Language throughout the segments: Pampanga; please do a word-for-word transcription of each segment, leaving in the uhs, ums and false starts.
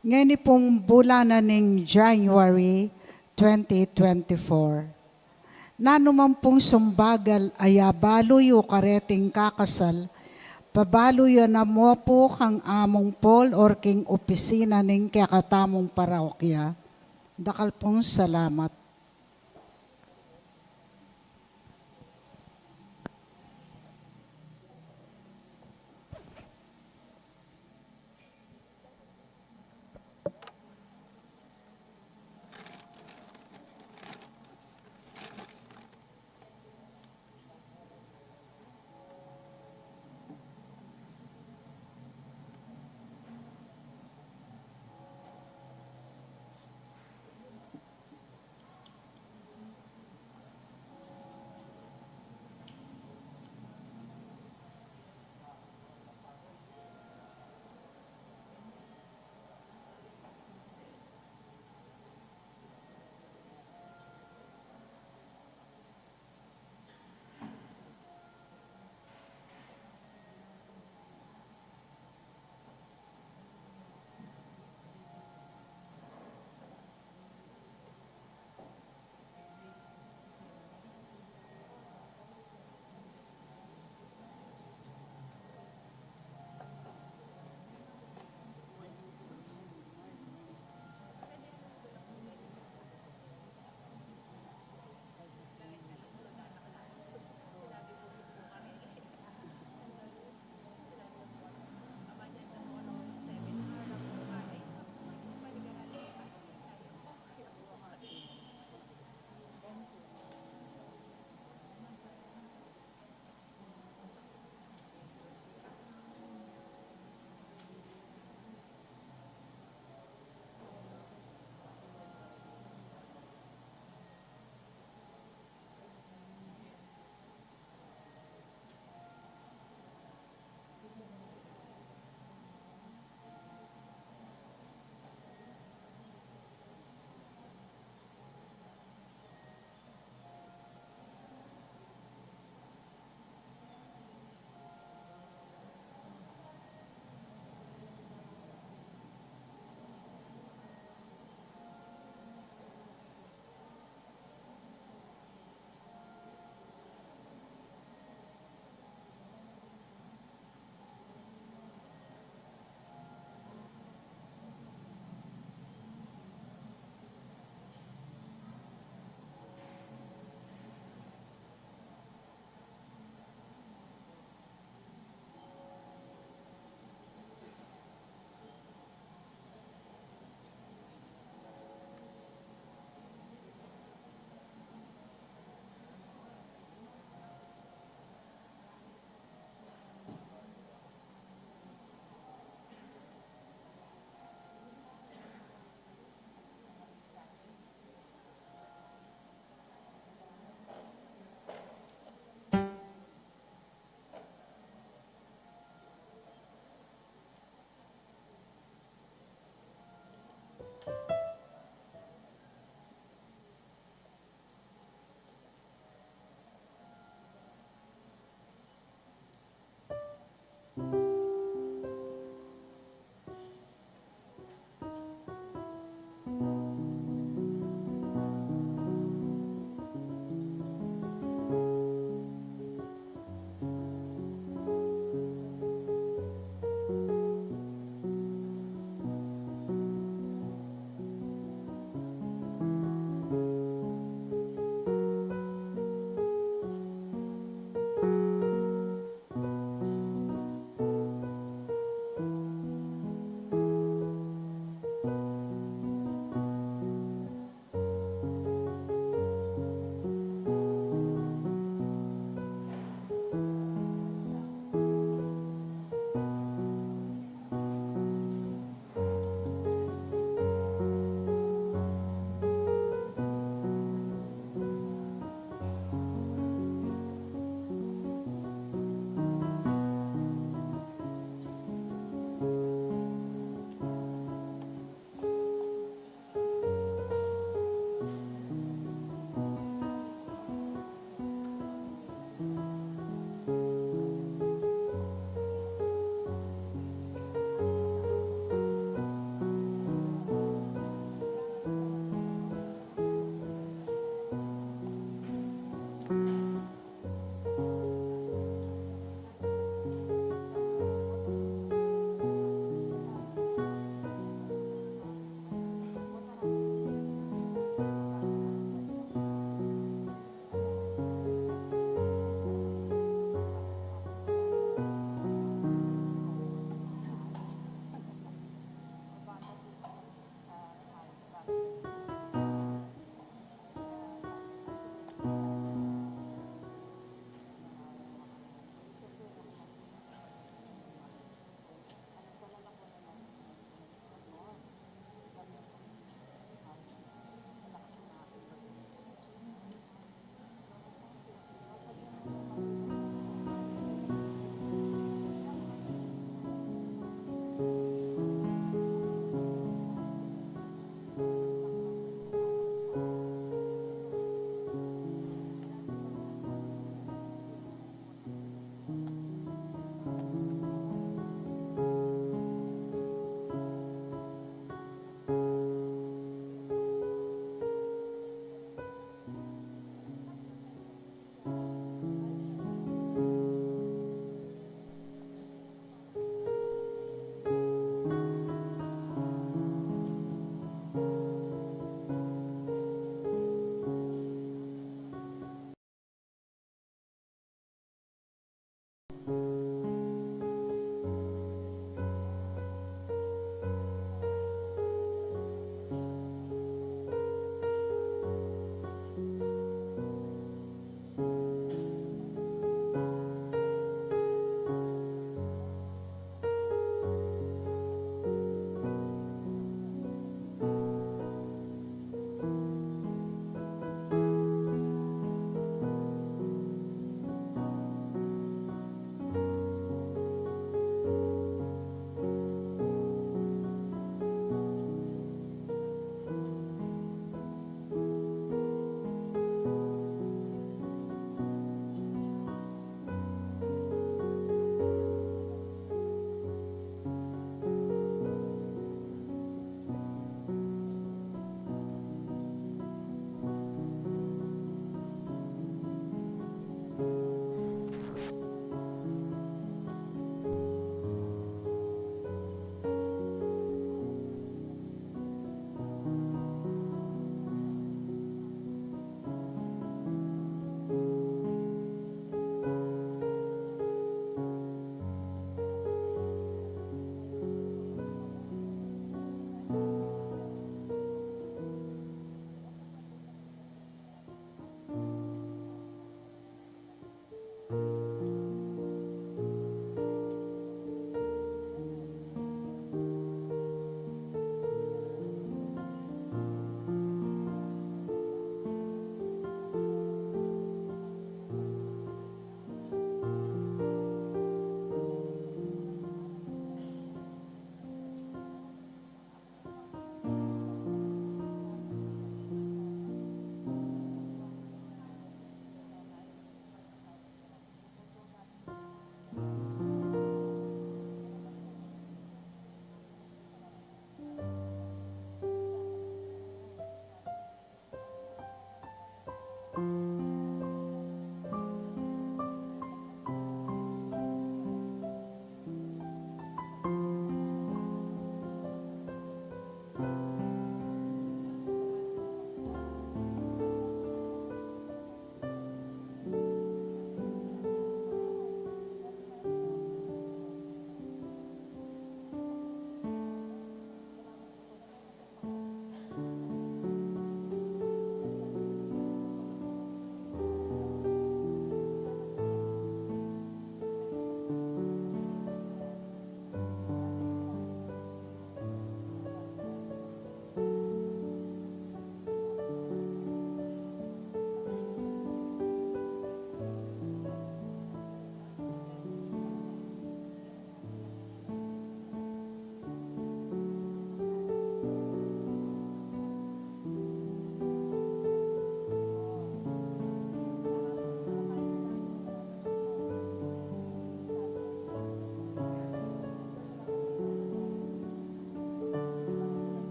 Ngeni pung bulan na ning January twenty twenty-four. Nanu man pung sumbagal a abalu yu kareting kakasal, pabalu yu na mu pu kang Among Paul or king opisina ning kekatamung parokya. Dakal pung salamat.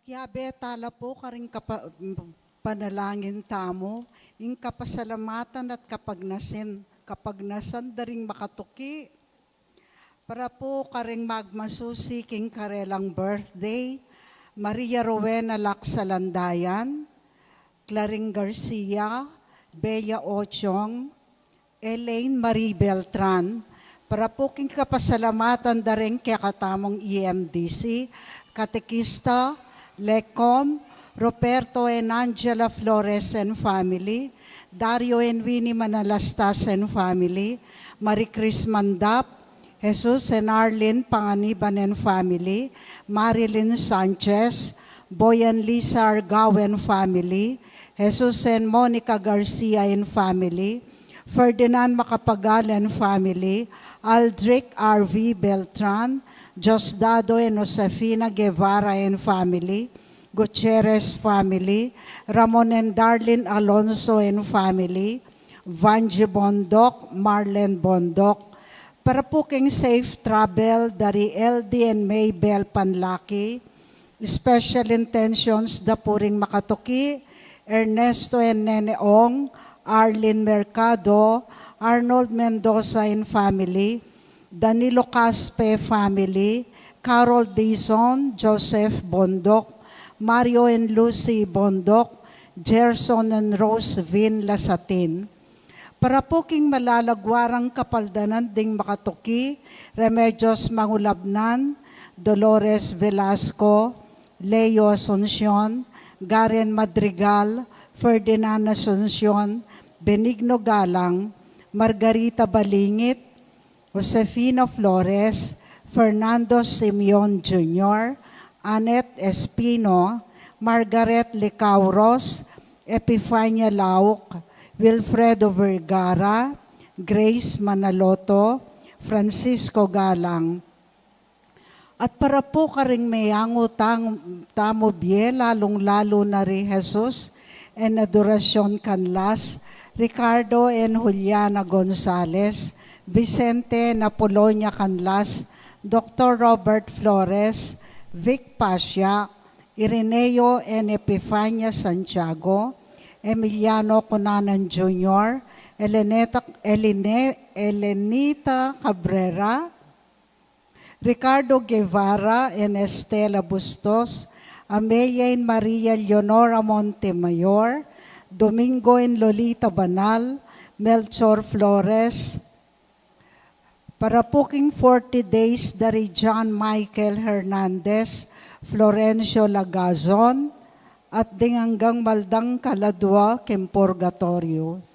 Kiabe tala pu karing kapa-, panalangin tamu, ing kapasalamatan at kapagnasin, kapagnasan da ring makatuki. Para pu karing magmasusi king karelang birthday, Maria Rowena Laksalandayan, Claring Garcia, Bea Ochong, Elaine Marie Beltran, para pu king kapasalamatan da ring kekatamung E M D C, Katekista, Lecom, Roberto and Angela Flores and family, Dario and Winnie Manalastas and family, Marie Chris Mandap, Jesus and Arlene Panganiban and family, Marilyn Sanchez, Boy and Lisa Argao and family, Jesus and Monica Garcia and family, Ferdinand Macapagal and family, Aldric R V Beltran, Diosdado and Josefina Guevara and family, Gutierrez family, Ramon and Darlene Alonso and family, Vangie Bondoc, Marlene Bondoc. Para pu king safe travel da ri L D and Maybel Panlaki, special intentions da pu ring makatuki, Ernesto and Nene Ong, Arlene Mercado, Arnold Mendoza and family, Danilo Caspe family, Carol Dizon, Joseph Bondoc, Mario and Lucy Bondoc, Gerson and Rose Vin Lasatin. Para pu king malalagwarang kapaldanan ding makatuki, Remedios Mangulabnan, Dolores Velasco, Leo Asuncion, Garen Madrigal, Ferdinand Asuncion, Benigno Galang, Margarita Balingit, Josefina Flores, Fernando Simeon Junior, Annette Espino, Margaret Licauros, Epifania Lauk, Wilfredo Vergara, Grace Manaloto, Francisco Galang. At para pu karing meyangu tang-, tamu bie, lalung-lalu na ri Jesus and Adoracion Canlas, Ricardo and Juliana Gonzalez, Vicente and Apolonia Canlas, Doctor Robert Flores, Vic Pasha, Ireneo and Epifania Santiago, Emiliano Cunanan Junior, Eleneta, Eline-, Elenita Cabrera, Ricardo Guevara and Estela Bustos, Amelia and Maria Leonora Montemayor, Domingo and Lolita Banal, Melchor Flores, para pu king forty days da ri John Michael Hernandez, Florencio Lagazon, at ding anggang maldang kaladua king purgatorio.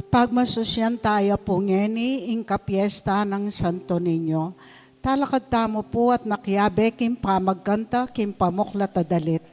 Pagmasusian taya pu ngeni ing kapiesta nang Santo Niño. Talakad tamu pu at makiabe king pamagkanta king pamuklat a dalit.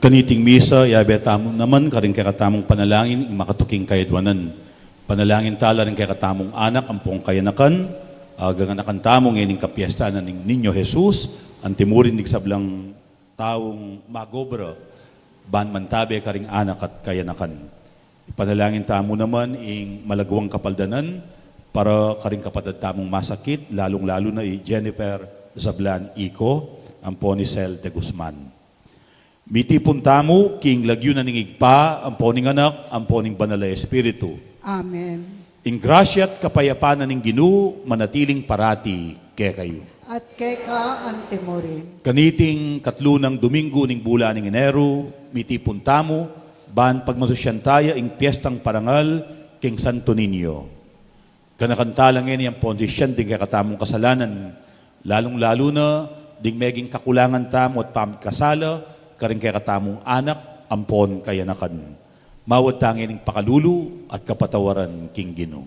Kaniting misa, yabe tamu naman karing kekatamung panalangin ing makatuking kayadwanan. Panalangin tala ring kekatamung anak ampong kayanakan, a, gaganakan tamu ngening kapiestan na ning Niño Jesus, antimurin ding sablang taung magobra ban mantabe karing anak at kayanakan. Ipanalangin tamu naman ing malagwang kapaldanan para karing kapatad tamung masakit, lalung-lalu na i Jennifer Zablan Ico, ampon i Sel de Guzman. Mitipun tamu king lagyu na ning Ibpa, ampon ning Anak, ampon ning Banal a Espiritu. Amen. Ing grasya at kapayapan na ning Ginu manatiling parati kekayu. At keka antimurin. Kaniting katlu nang Domingo ning bulan ning Enero, mitipun tamu ban pagmasusyan taya ing piestang parangal king Santo Niño. Ganakan tala ngeni ampon sisian ding kekatamung kasalanan, lalung-lalu na ding meging kakulangan tamu at pamikasala karing kekatamung anak ampon kayanakan. Mawad ta ngening pakalulu at kapatawaran king Ginu.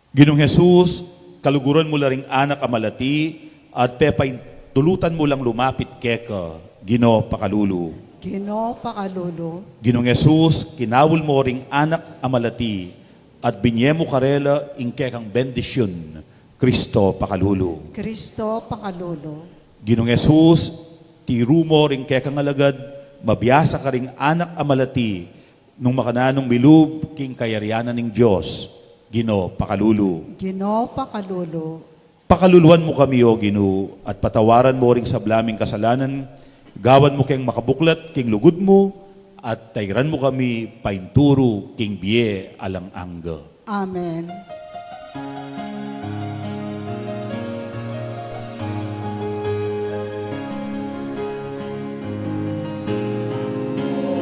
Ginung Jesus, kaluguran mu la ring anak a malati, at pepaintulutan mu lang lumapit keka, Ginu pakalulu. Ginu pakalulu. Ginung Jesus, kinaul mu ring anak a malati, at binye mu karela ing kekang bendisyun, Kristo pakalulu. Kristo pakalulu. Ginung Jesus, tiru mu ring kekang alagad, mabiasa karing anak a malati, nung makananung milub king kayarian na ning Dios, Ginu pakalulu. Ginu pakalulu. Pakaluluan mu kami, O Ginu, at patawaran mu ring sabla ming kasalanan, gawan mu keng makabuklat king lugud mu, at tairan mu kami painturu king bie alang angga. Amen.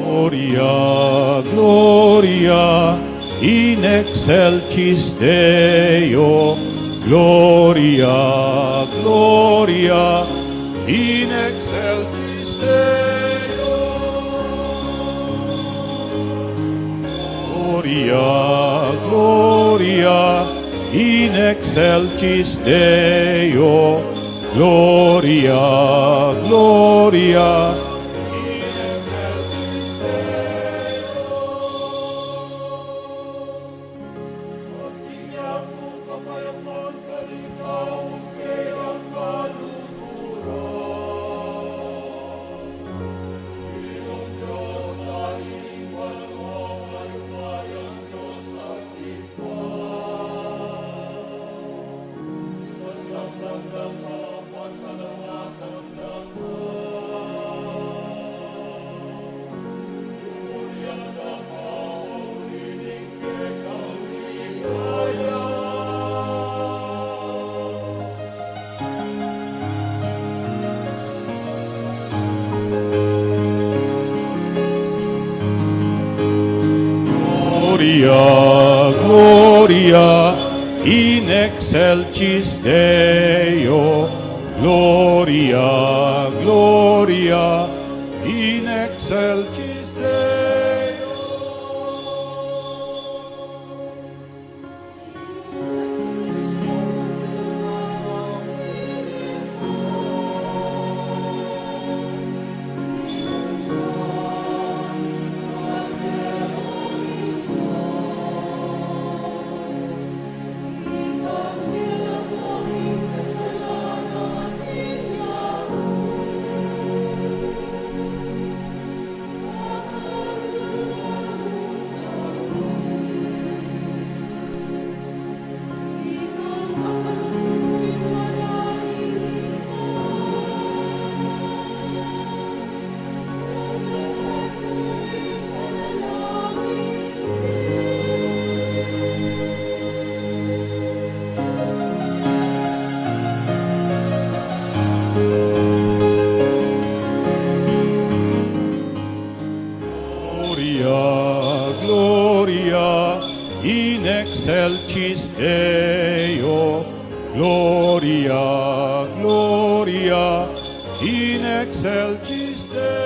Gloria, Gloria in excelsis Deo. Gloria, Gloria in excelsis Deo. Gloria, Gloria in excelsis Deo. Gloria, Gloria. Gloria, Gloria in excelsis Deo. Gloria, Gloria in excelsis Deo. Gloria, Gloria in excelsis Deo. Gloria, Gloria in excelsis Deo.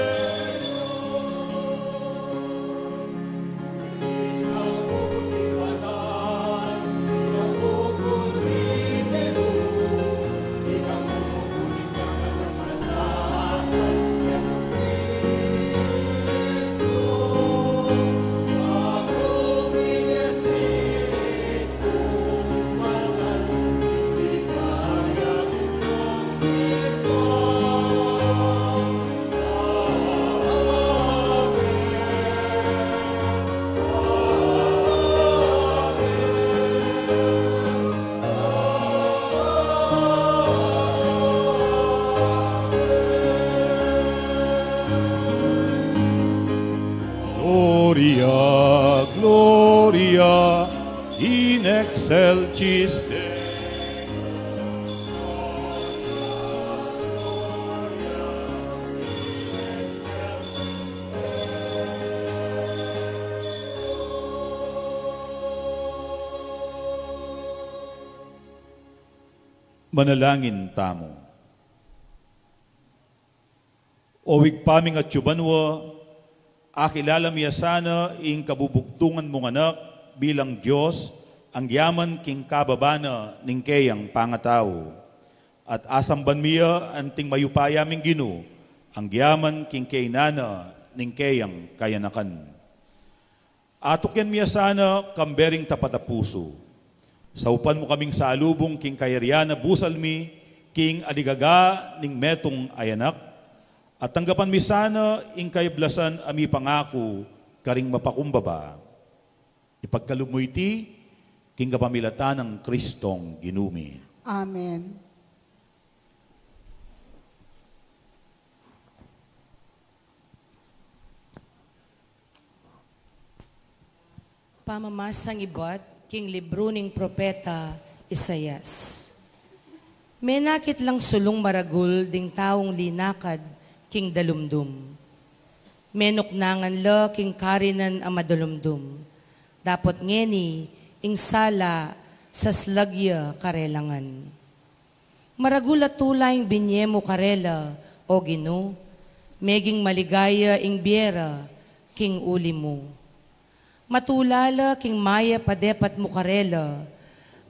Gloria, Gloria in excelsis Dei. Manalangin tamu. O Ibpa ming atsu banua, akilala mi ya sana ing kabubugtungan mung Anak bilang Dios, anggiaman king kababa na ning keyang pangatau. At asamban mi ya anting mayupaya ming Ginu, anggiaman king kainan na ning keyang kayanakan. Atukyan mi ya sana kambe ring tapat a pusu. Saupan mu kaming salubung king kayarian a busal mi king aligaga ning metung a anak, at tanggapan mi sana ing kayablasan a mipangaku karing mapakumbaba. Ipagkalub mu iti king kapamilatan nang Kristong Ginu mi. Amen. Pamamasang ibat king libru ning propeta Isaias. Menakit lang sulung maragul ding taung linakad king dalumdum. Menuknangan la king karinan a madalumdum. Dapot ngeni ing sala saslag ya karela ngan. Maragul a tula ing binye mu karela, O Ginu, meging maligaya ing bie ra king uli mu. Matula la king mayap a depat mu karela,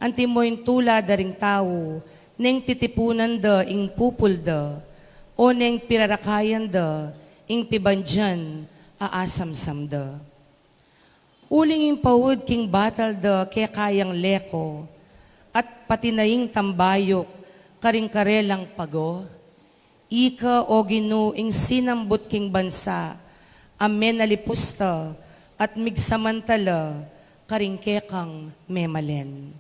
antimo ing tula da ring tau neng titipunan da ing pupul da, o neng pirarakayan da ing pibandian a asamsam da. Uling ing paud king batal da keka yang leko, at pati na ing tambayuk karing karelang pago. Ika, O Ginu, ing sinambut king bansa a menalipus ta at migsamantala karing kekang memalen.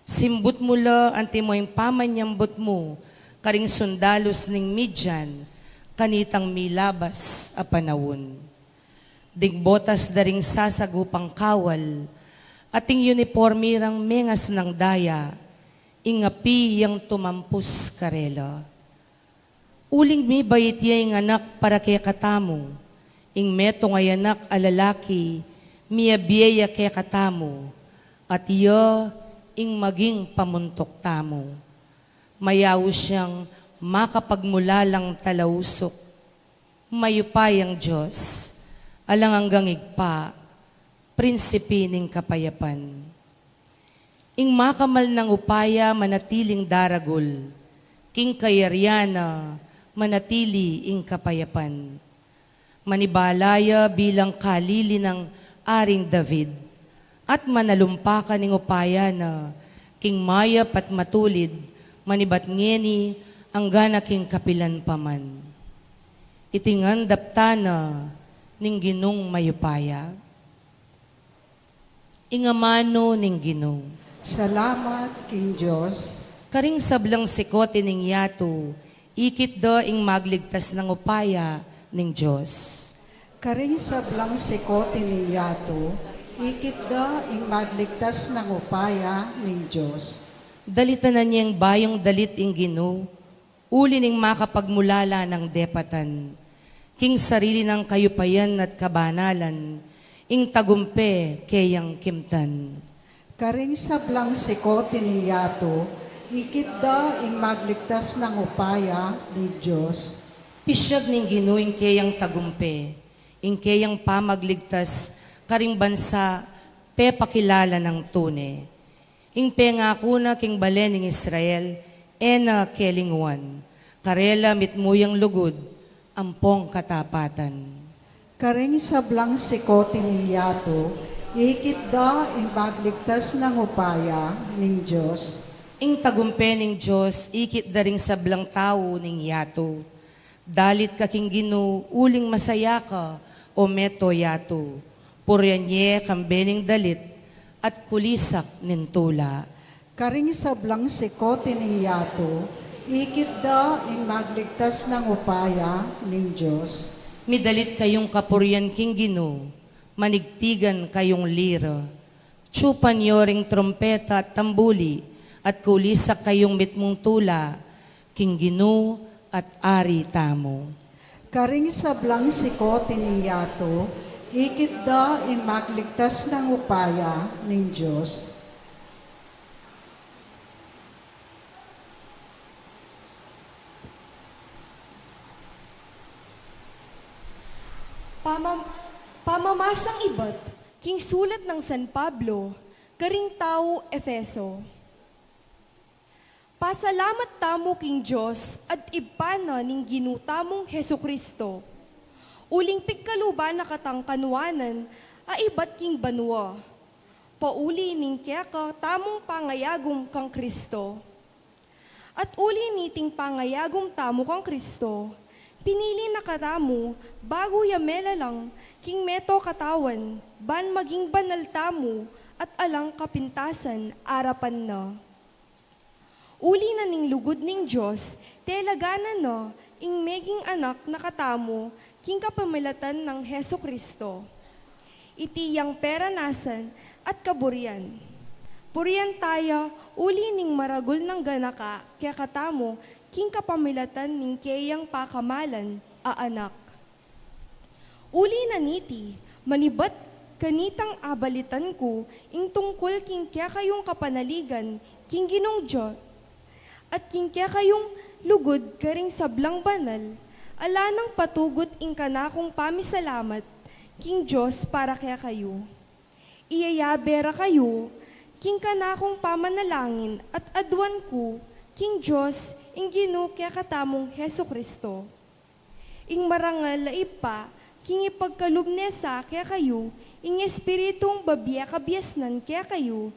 Simbut mu la antimo ing pamanyambut mu karing sundalus ning Midian kanitang milabas a panaun. Ding botas da ring sasagupang kawal at ing uniporme rang mengasnang daya, ing api yang tumampus karela. Uling mibait ya ing anak para kekatamu, ing metung a anak a lalaki, miabie ya kekatamu, at iya ing maging pamuntuk tamu. Mayaus yang makapagmulalang talausuk. Mayupayang Dios, alang anggang Ibpa, Prinsipe ning kapayapan. Ing makamal nang upaya manatiling daragul, king kayarian na manatili ing kapayapan. Manibala ya bilang kalili nang Aring David, at manalumpakan ing upaya na king mayap at matulid, manibat ngeni angga na king kapilan pa man. Iti ngan daptan na ning Ginung mayupaya. Ing amanu ning Ginu. Salamat king Dios. Karing sablang sikoti ning yatu, ikit da ing magligtas nang upaya ning Dios. Karing sablang sikoti ning yatu, ikit da ing magligtas nang upaya ning Dios. Dalitanan yeng bayung dalit ing Ginu, uli ning makapagmulala nang depatan. King sarili nang kayupayan at kabanalan, ing tagumpe keyang kimtan. Karing sablang sikoti ning yatu, ikit da ing magligtas nang upaya ning Dios. Pisyag ning Ginu ing keyang tagumpe, ing keyang pamagligtas karing bansa pepakilala nang tune. Ing pengaku na king bale ning Israel, e na kelinguan. Karela mitmu yang lugud, ampong katapatan. Karing sablang sikoti ning yatu, ikit da ing magligtas nang upaya ning Dios. Ing tagumpe ning Dios, ikit da ring sablang tau ning yatu. Dalit ka king Ginu, uling masaya ka, o meto yatu. Purian ye kambe ning dalit at kulisak ning tula. Karing sablang sikoti ning yatu, ikit da ing magligtas nang upaya ning Dios. Midalit kayung kapurian king Ginu, Manigtigan kayung lira, tsupan yu ring trumpeta at tambuli, at kulisak kayung mitmung tula king Ginu at Ari tamu. Karing sablang sikut ning yatu, ikit da ing magligtas nang upaya ning Dios. Pamam-, pamamasang ibat king sulat nang San Pablo karing tau Efeso. Pasalamat tamu king Dios at Ibpa na ning Ginu tamung Jesu-Cristo, uling pigkaluban na katang kanuanan a ibat king banua, pauli ning kekatamung pangayagum kang Cristo. At uli niting pangayagum tamu kang Cristo, pinili na katamu bagu ya melalang king meto katawan, ban maging banal tamu at alang kapintasan arapan na. Uli na ning lugud ning Dios, telaganan na ing meging anak na katamu king kapamilatan nang Jesu-Cristo. Iti yang peranasan at kaburian. Purian taya uli ning maragul nang ganaka kekatamu king kapamilatan ning keyang pakamalan a Anak. Uli na niti, manibat kanitang abalitan ku ing tungkul king kekayung kapanaligan king Ginung Dios, at king kekayung lugud karing sablang banal, ala nang patugut ing kanakung pamisalamat king Dios para kekayu. Iyayabe ra kayu king kanakung pamanalangin at aduan ku king Dios ing Ginu kekatamung Jesu-Cristo. Ing marangal a Ibpa, king ipagkalub ne sa kekayu ing Espiritung babie kabiasnan kekayu,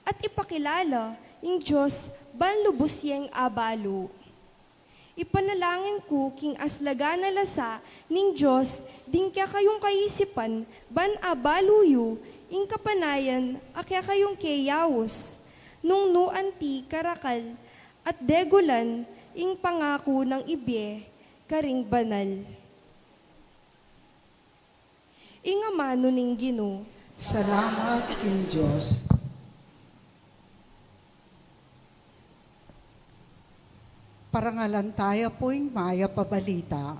at ipakilala ing Dios ban lubus yeng abalu. Ipanalangin ku king aslagan a lasa ning Dios ding kekayung kaisipan ban abalu yu ing kapanayan a kekayung keyaus, nung nu anti karakal at degulan ing pangaku nang ibie karing banal. Ing amanu ning Ginu. Salamat king Dios. Parangalan taya pu ing mayap a balita.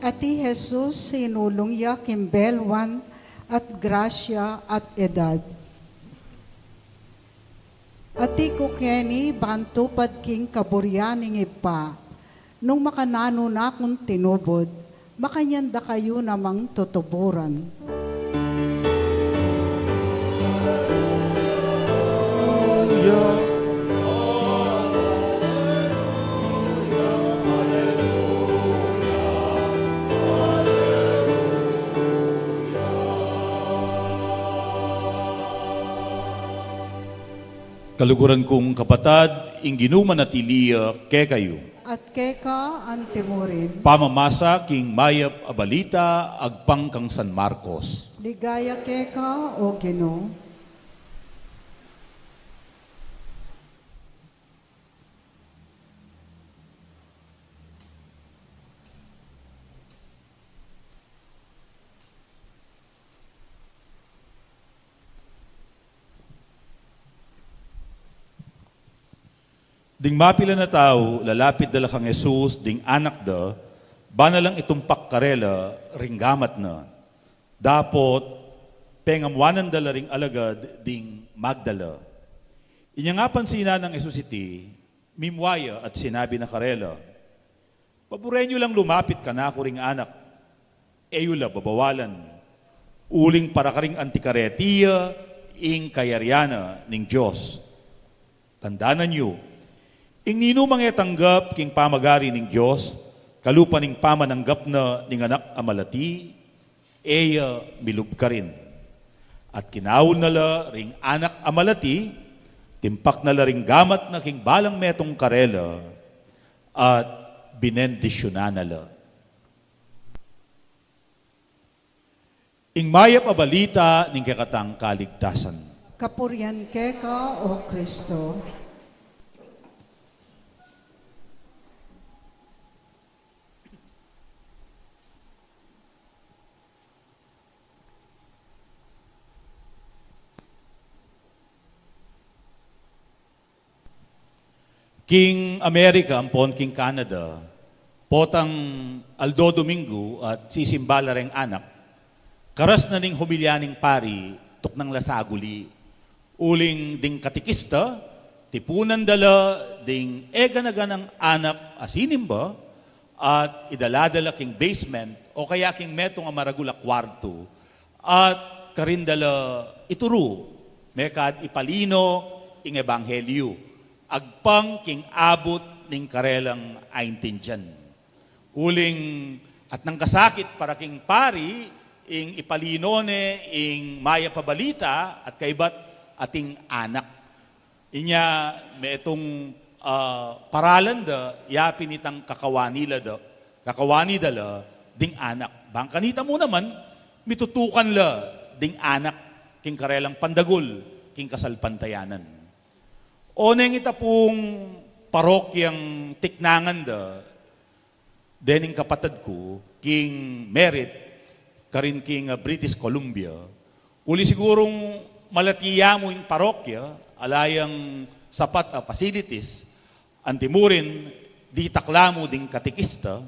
At i Jesus, sinulung ya king belwan at grasya at edad. Ati ku keni ban tupad king kaburian ning Ibpa. Nung makananu na kung tinubud, makanyan da kayu namang tutuburan. Kaluguran kung kapatad, ing Ginu manatili ya kekayu. At keka antimurin. Pamamasa king mayap a balita agpang kang San Marcos. Ligaya keka, o Ginu. Ding mapilan a tau, lalapit da la kang Jesus ding anak da, bana lang itumpak karela ring gamat na. Dapot Pengamuanan da la ring alagad ding magdala. Inya nga pansinan nang Jesus iti, mimua ya at sinabi na karela, "Paburen yu lang lumapit kanaku ring anak, e yu la babawalan, uling para karing anti kareti ya ing kayarian na ning Dios. Tandanan yu, ing ninumang e tanggap king pamagari ning Dios, kalupa ning pamananggap na ning anak a malati, e ya milub karin." At kinaul na la ring anak a malati, timpak na la ring gamat na king balang metung karela, at binendisyunan na la. Ing mayap a balita ning kekatang kaligtasan. Kapurian keka, O Kristo. King Amerika ampon king Canada, potang aldo Domingo at sisimba la reng anak, karas na ning humilya ning pari, tuknang la saguli. Uling ding katikista, tipunan da la ding e gana-ganang anak a sinimba, at idala da la king basement o kaya king metung a maragul a kuartu, at karin da la ituru, mekad ipalino ing ebanghelyu, agpang king abut ning karelang aintindian. Uling at nang kasakit para king pari, ing ipalino ne ing mayap a balita at kaybat ating anak. Inya metung, ah, paralan da, yapin itang kakawani la da, kakawani da la ding anak. Bang kanita mu naman, mitutukan la ding anak king karelang pandagul king kasalpantayanan. O neng ita pung parokyang tiknangan da, dening kapatad ku, king Merritt, karin king, ah, British Columbia, uli sigurung malati ya mu ing parokya, ala yang sapat a facilities, antimurin, ditak la mu ding katikista,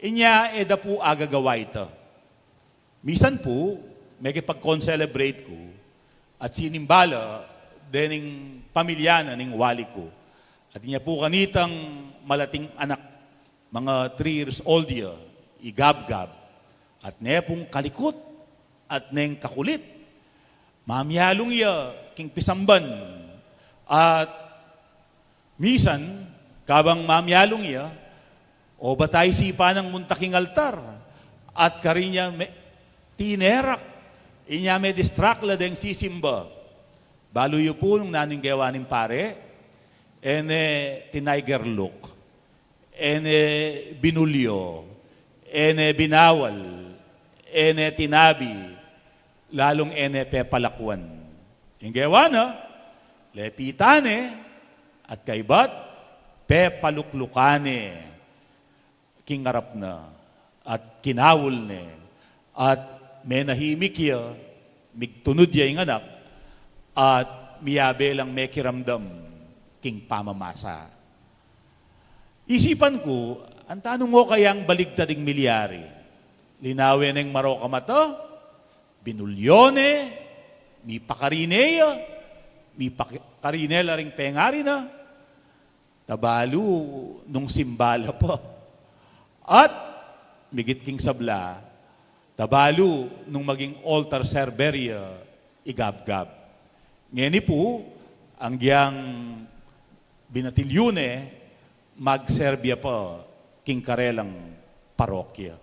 inya e da pu agagawa ita. Misan pu, mekipag-concelebrate ku, at sinimba la dening pamilya na ning wali ku. At inya pu kanitang malating anak, mga three years old ya, igabgab, at ne pung kalikut, at neng kakulit. Mamialung ya king pisamban, at misan, kabang mamialung ya, o bata isipan nang munta king altar, at karin ya me-, tinerak, inya me-distract la deng sisimba. Balu yu pu nung nanu ing gewa ning pare, e ne tiniger look, e ne binulyo, e ne binawal, e ne tinabi, lalung e ne pepalakuan. Ing gewa na, lepitan ne, at kaybat, pepaluklukan ne king arap na, at kinaul ne, at menahimik ya, migtunud ya ing anak, at miyabe lang mekiramdam king pamamasa. Isipan ku, antanung mo kayang baligtad ing milyari? Linawe neng marok a mata, binulyo ne, mipakarine ya, mipakarine la ring pengari na, tabalu nung simba la pa. At migit king sabla, tabalu nung maging altar server ya, igabgab. Ngeni pu, anggiyang binatilyu ne, magserbi ya pa king karelang parokya.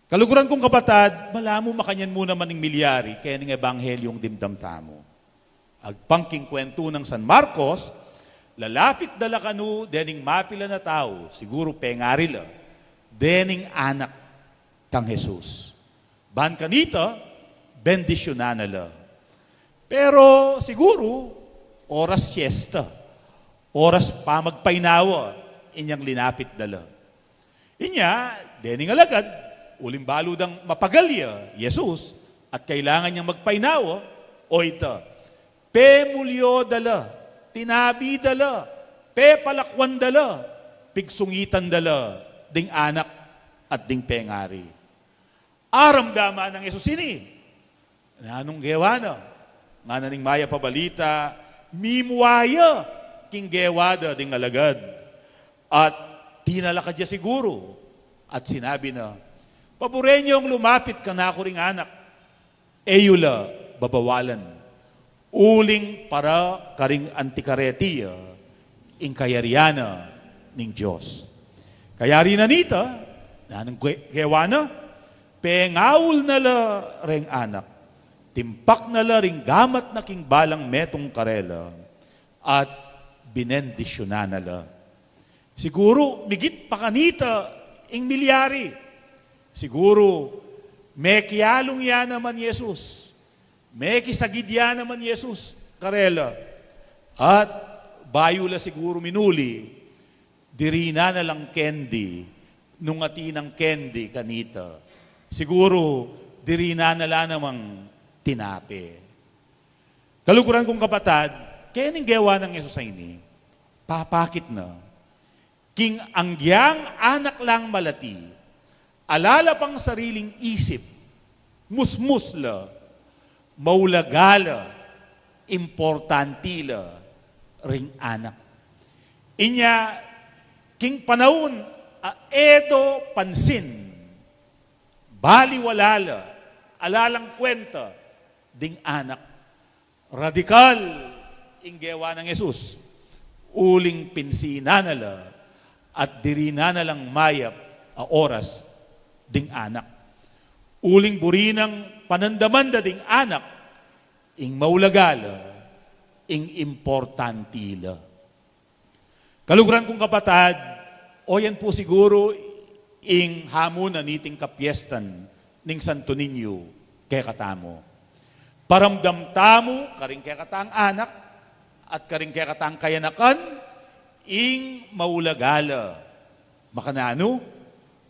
Kaluguran kung kapatad, balamu makanyan mu naman ing milyari keni king ebanghelyung dimdam tamu. Agpang king kwentu nang San Marcos, lalapit da la kanu dening mapilan a tau, siguru pengari la, dening anak tang Jesus. Ban kanita, bendisyunan na la. Pero siguru, oras siesta, oras pamagpainawa, inyang linapit da la. Inya, dening alagad, uling balu dang mapagal ya i Jesus, at kailangan yang magpainawa, o ita, pemulyo da la, tinabi da la, pepalakuan da la, pigsungitan da la ding anak at ding pengari. Aramdaman nang Jesus ini. Nanung gewa na? Ngana ning Mayap a Balita, mimua ya king gewa da ding alagad. At tinalakad ya siguru at sinabi na, "Paburen yung lumapit kanaku ring anak. E yu la babawalan. Uling para karing antikareti ya ing kayarian na ning Dios." Kayari na nita, nanung ge-, gewa na? Pengaul na la reng anak. Timpak na la ring gamat na king balang metung karela. At binendisyunan na la. Siguru, migit pa kanita ing milyari. Siguru, mekialung ya naman Jesus. Mekisagid ya naman Jesus karela. At bayu la siguru minuli, dirinan na lang kendi, nung atin nang kendi kanita. Siguru, dirinan na la namang tinape. Kaluguran kung kapatad, keni ing gewa nang Jesus a ini, papakit na king anggyang anak lang malati, ala la pang sariling isip, musmus la, maulaga la, importanti la ring anak. Inya, king panaun a e do pansin, baliwala la, ala lang kwenta ding anak. Radikal ing gewa nang Jesus. Uling pinsinan na la at dirinan na lang mayap a oras ding anak. Uling buri nang panandaman da ding anak, ing maulaga la, ing importanti la. Kaluguran kung kapatad, o yan pu siguru ing hamu na niting kapiestan ning Santo Niño kekatamu. Paramdam tamu karing kekatang anak at karing kekatang kayanakan ing maulaga la. Makananu,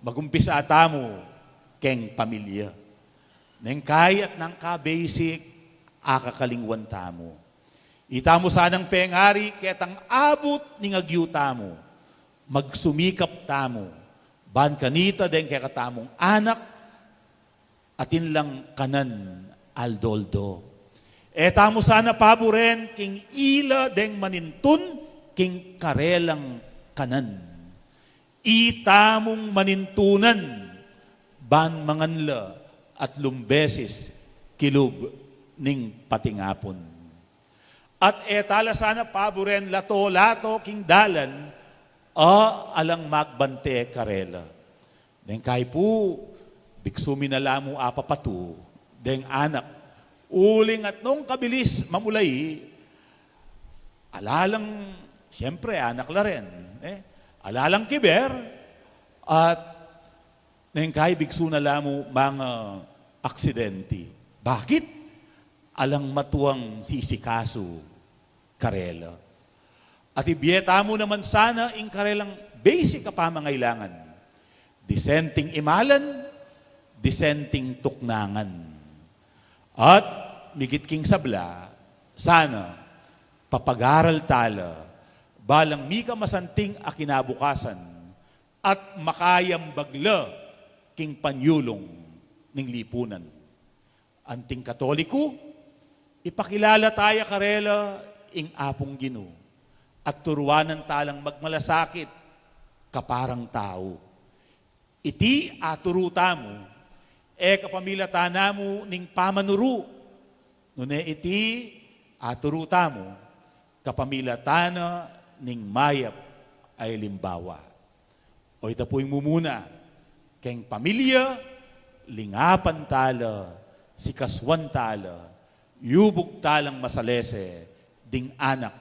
magumpisa tamu keng pamilya. Neng kayat nang ka-basic, akakalingwan tamu. Itamu sanang pengari ketang abut ning agyu tamu, magsumikap tamu, ban kanita deng kekatamung anak, atin lang kanan aldo-aldo. E tamu sana paburen king ila deng manintun king karelang kanan. Itamung manintunan, ban mangan la at lumbesis kilub ning patingapun. At e tala sana paburen lato-lato king dalan, a alang magbante karela. Deng kai pu, biksu mi na la mu apapatu deng anak. Uling at nung kabilis mamulai, ala lang, siyempre, anak la rin, e, ala lang kiber, at neng kai biksu na la mu manga aksidenti. Bakit? Alang matuang sisikasu karela. At ibie tamu naman sana ing karelang basic a pamangailangan. Disenting imalan, disenting tuknangan. At migit king sabla, sana papag-aral tala, balang mika masanting a kinabukasan at makayambag la king panyulung ning lipunan. Anting Katoliku, ipakilala taya karela ing Apung Ginu, at turuanan talang magmalasakit kaparang tau. Iti aturu tamu, e kapamilatan na mu ning pamanuru, nune iti aturu tamu, kapamilatan na ning mayap a alimbawa. O ita pu ing mumuna, keng pamilya, lingapan tala, sikasuan tala, yubug talang masalese ding anak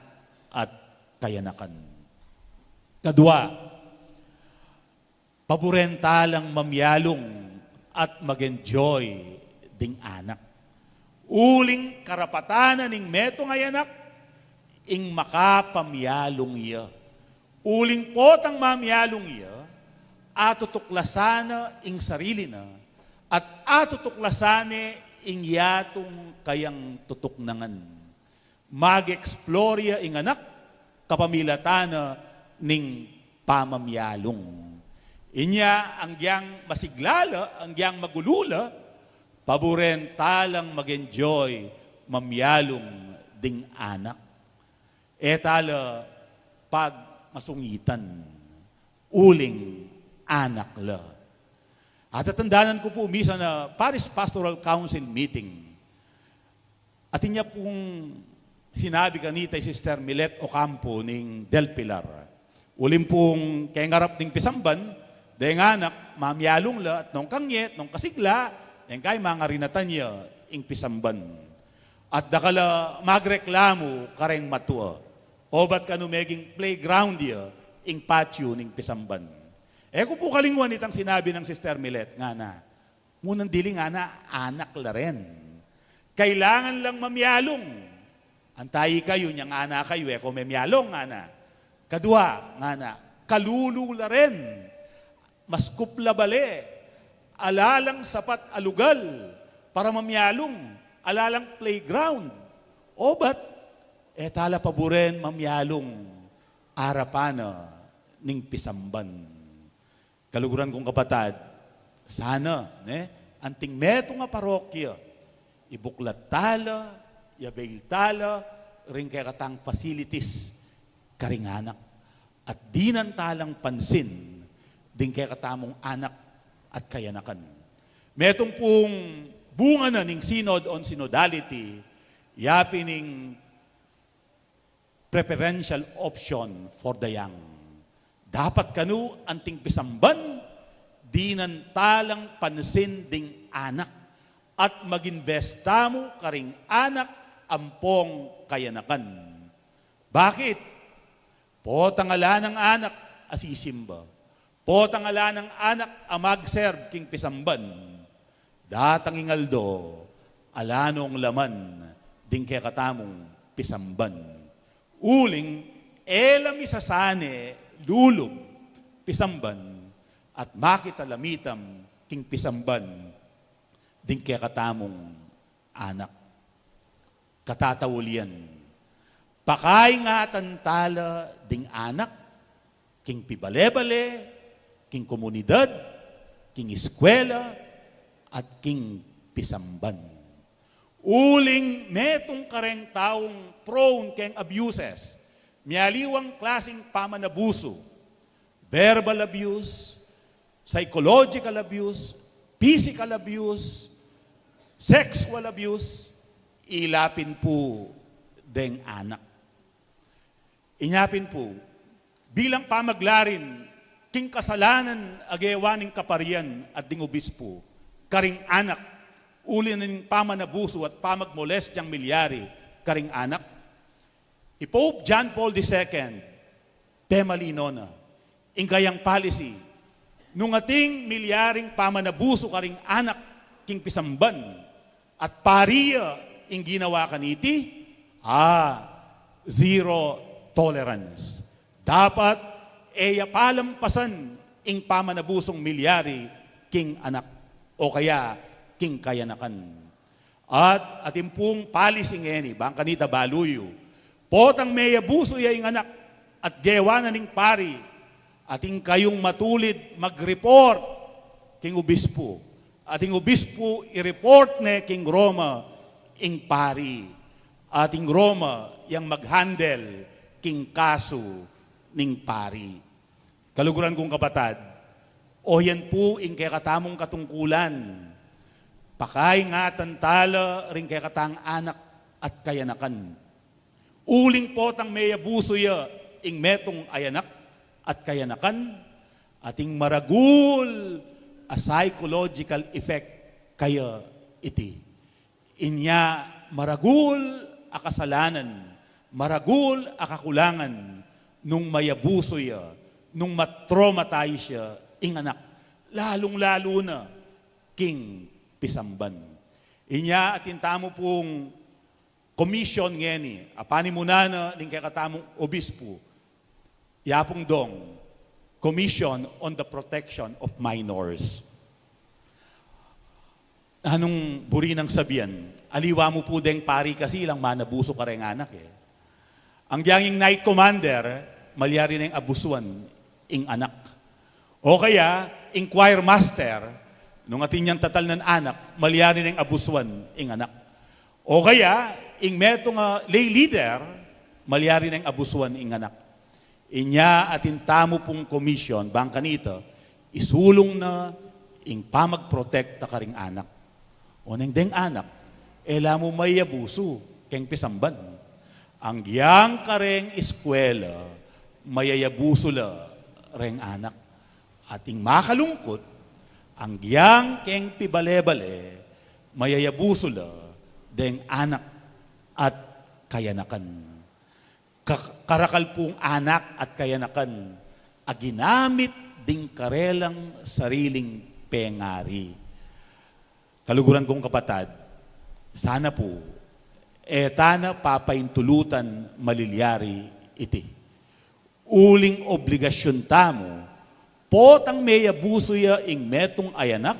at kayanakan. Kadua, paburen talang mamyalung at mag-enjoy ding anak. Uling karapatan na ning metung a anak ing makapamyalung ya. Uling potang mamyalung ya, atutuklasan na ing sarili na, at atutuklasan ne ing yatung kayang tutuknangan. Mag-explore ya ing anak, kapamilatan na ning pamamyalung. Inya, anggyang masigla la, anggyang magulu la, Paburen talang mag-enjoy mamialung ding anak. E tala pagmasungitan uling anak la. Atatandanan ku pu misan a Parish Pastoral Council meeting, atin ya pung sinabi kanita i Sister Milet Ocampo ning Del Pilar. Uling pung kengarap ning pisamban, deng anak, mamialung la, at nung kangit, nung kasigla, deng kay mangarinatan ya ing pisamban. At dakal a magreklamu kareng matua, obat kanu meging playground ya ing patio ning pisamban. E ku pu kalingwan itang sinabi nang Sister Milet, ngana, munang dili ngana, anak la rin. Kailangan lang mamialung. Antai kayu, nyang anak kayu, e ko memialung, ngana. Kadua, ngana, kalulu la rin. Maskup la bale. Ala lang sapat a lugal para mamialung. Ala lang playground. Obat, e tala paburen mamialung arapan na ning pisamban. Kaluguran kung kapatad, sana, ne, anting metung a parokya, ibuklat tala, i-avail tala ring kekatang facilities karing anak, at dinan talang pansin ding kekatamung anak at kayanakan. Metung pung bunga na ning Synod on Synodality, yapin ing preferential option for the young. Dapat kanu anting pisamban, dinan talang pansin ding anak, at mag-invest tamu karing anak ampong kayanakan. Bakit? Potang ala nang anak a sisimba, potang ala nang anak a mag-serve king pisamban, datang ing aldo, ala nong laman ding kekatamung pisamban. Uling e la misasane lulub pisamban, at makit a lamitam king pisamban ding kekatamung anak. Katataulian, pakaingatan tala ding anak king pibale-bale, king komunidad, king eskwela, at king pisamban. Uling metung kareng taung prone keng abuses, mialiwang klasing pamanabusu, verbal abuse, psychological abuse, physical abuse, sexual abuse, ila pin pu deng anak. Inya pin pu, bilang pamaglarin king kasalanan a gewa ning kaparian at ding obispu karing anak, uli na ning pamanabusu at pamagmolestyang milyari karing anak, i Pope John Paul the Second, pemalino na ing kayang policy, nung ating milyaring pamanabusu karing anak king pisamban, at pari ya ing ginawa kaniti, a, zero tolerance. Dapat e ya palampasan ing pamanabusung milyari king anak o kaya king kayanakan. At atin pung policy ngeni, bang kanita balu yu, potang meyabusu ya ing anak at gewa na ning pari, atin kayung matulid mag-report king obispu. Atin obispu i-report ne king Roma ing pari. Atin Roma yang mag-handle king kasu ning pari. Kaluguran kung kapatad, o yan pu ing kekatamung katungkulan. Pakaingatan tala ring kekatang anak at kayanakan. Uling potang meyabusu ya ing metung a anak at kayanakan, ating maragul a psychological effect kaya iti. Inya maragul a kasalanan, maragul a kakulangan nung mayabusu ya, nung matraumatize ya ing anak, lalung-lalu na king pisamban. Inya atin tamu pung commission ngeni, a panimunan na ning kekatamung obispu, yapung dong, Commission on the Protection of Minors. Anung buri nang sabian? Aliwa mu pu deng pari kasi ilang manabusu kareng anak e. Ang dyang ing knight commander, malyari neng abusuan ing anak. O kaya, ing choir master, Nung atin yang tatalnan anak, malyari neng abusuan ing anak. O kaya, ing metung a lay leader, malyari neng abusuan ing anak. Inya atin tamu pung komisyon, bang kanita, isulung na ing pamagprotekta karing anak. Oneng deng anak, e la mu mayabusu keng pisamban. Agyang kareng eskwela, mayayabusu la reng anak. At ing makalungkut, agyang keng pibale-bale, mayayabusu la deng anak at kayanakan. Ka-, karakal pung anak at kayanakan a ginamit ding karelang sariling pengari. Kaluguran kung kapatad, sana pu, e ta na papaintulutan malilyari iti. Uling obligasyun tamu, potang meyabusu ya ing metung a anak,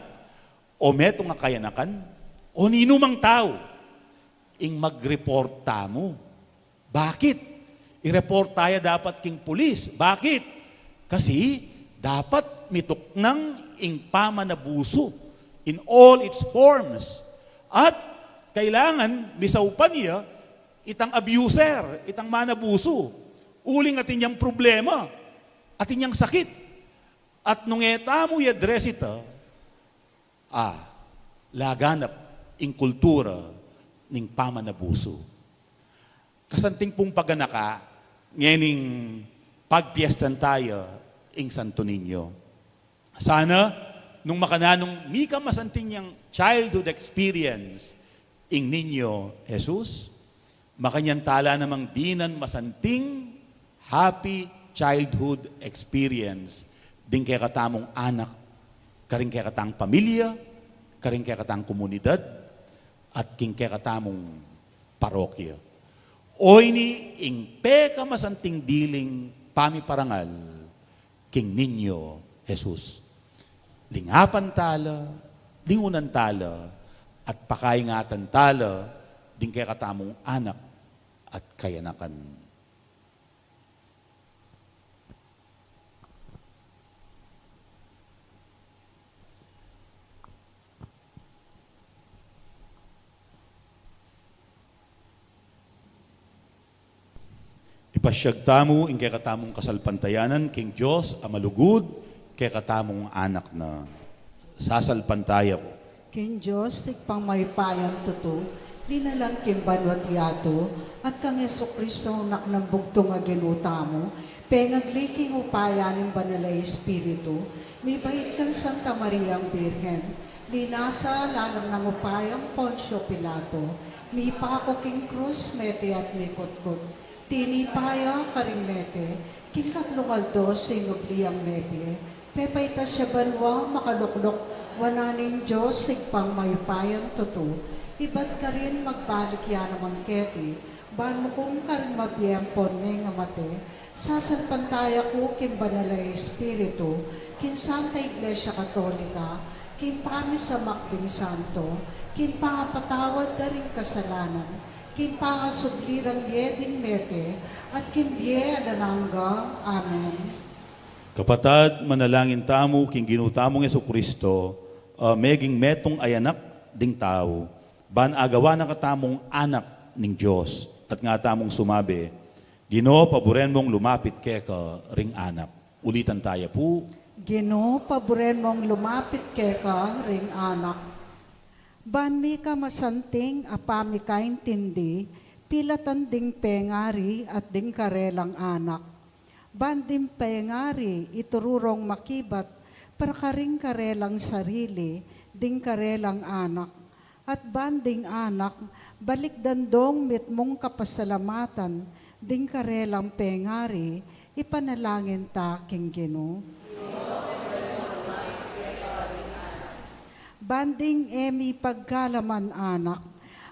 o metung a kayanakan, o ninumang tau, ing mag-report tamu. Bakit? I-report ta ya dapat king pulis. Bakit? Kasi dapat mituknang ing pamanabusu in all its forms. At kailangan misaupan ya itang abuser, itang manabusu. Uling atin yang problema, atin yang sakit. At nung e tamu i-address ita, a, laganap ing kultura ning pamanabusu. Kasanting pung paganaka, ngening pagpiestan taya ing Santo Niño. Sana, nung makananung mika masanting yang childhood experience ing Niño Jesus, makanyan tala namang dinan masanting happy childhood experience ding kekatamung anak, karing kekatang pamilya, karing kekatang komunidad, at king kekatamung parokya. O ini ing pekamasanting diling pamiparangal king Niño Jesus. Lingapan tala, lingunan tala, at pakaingatan tala ding kekatamung anak at kayanakan. Ipasyag tamu ing kekatamung kasalpantayanan king Dios a malugud, kekatamung anak na. Sasalpantaya ku king Dios, Ibpang mayupayang tutu, linalang king banua't yatu, at kang Jesucristo, Anak nang bugtung a Ginu tamu, pengagli king upaya ning Banal a Espiritu, mibait kang Santa Mariang Birhen, linasa lalam nang upayang Poncio Pilato, mipaku king krus, mete at mikutkut. Tinipa ya karing mete, king katlung aldo sinubli yang mebie, pepaitas ya banua, makalukluk wanan ning Dios, Ibpang mayupayang tutu, ibat karin magbalik ya naman keti, ban mukum karing mabie ampon neng a mate. Sasalpantaya ku king Banal a Espiritu, king Santa Iglesia Katolika, king pamisamak ding santo, king pangapatawad da ring kasalanan, king pangasubli rang bie ding mete, at king bie alang angga. Amen. Kapatad, manalangin tamu king Ginu tamung Jesucristo, a meging metung a anak ding tau, ban agawa na katamung anak ning Dios, at nga tamung sumabi, Ginu, paburen mung lumapit keka ring anak. Ulitan taya pu. Ginu, paburen mung lumapit keka ring anak. Ban mika masanting a pamikaintindi, pilatan ding pengari at ding karelang anak. Ban ding pengari ituru rong makibat para karing karelang sarili ding karelang anak. At ban ding anak, balikdan dong mitmung kapasalamatan ding karelang pengari, ipanalangin ta king Ginu. Ban ding e mipagkalaman anak,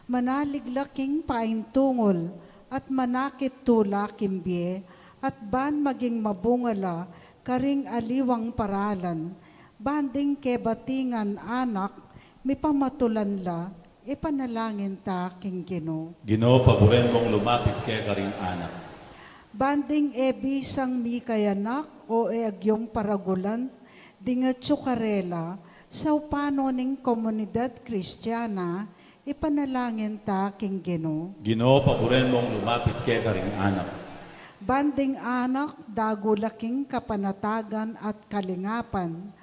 manalig la king paintungul, at manakit tula king bie, at ban maging mabunga la karing aliwang paralan, ban ding kebatingan anak, mipamatulan la, ipanalangin ta king Ginu. Ginu, paburen mung lumapit keka ring anak. Ban ding e bisang mikayanak o e agyung paragulan ding atyu karela, Saupan no ning komunidad Kristiana, ipanalangin ta king Ginu. Ginu, paburen mong lumapit keka ring anak. Ban ding anak, dagul a king kapanatagan at kalingapan.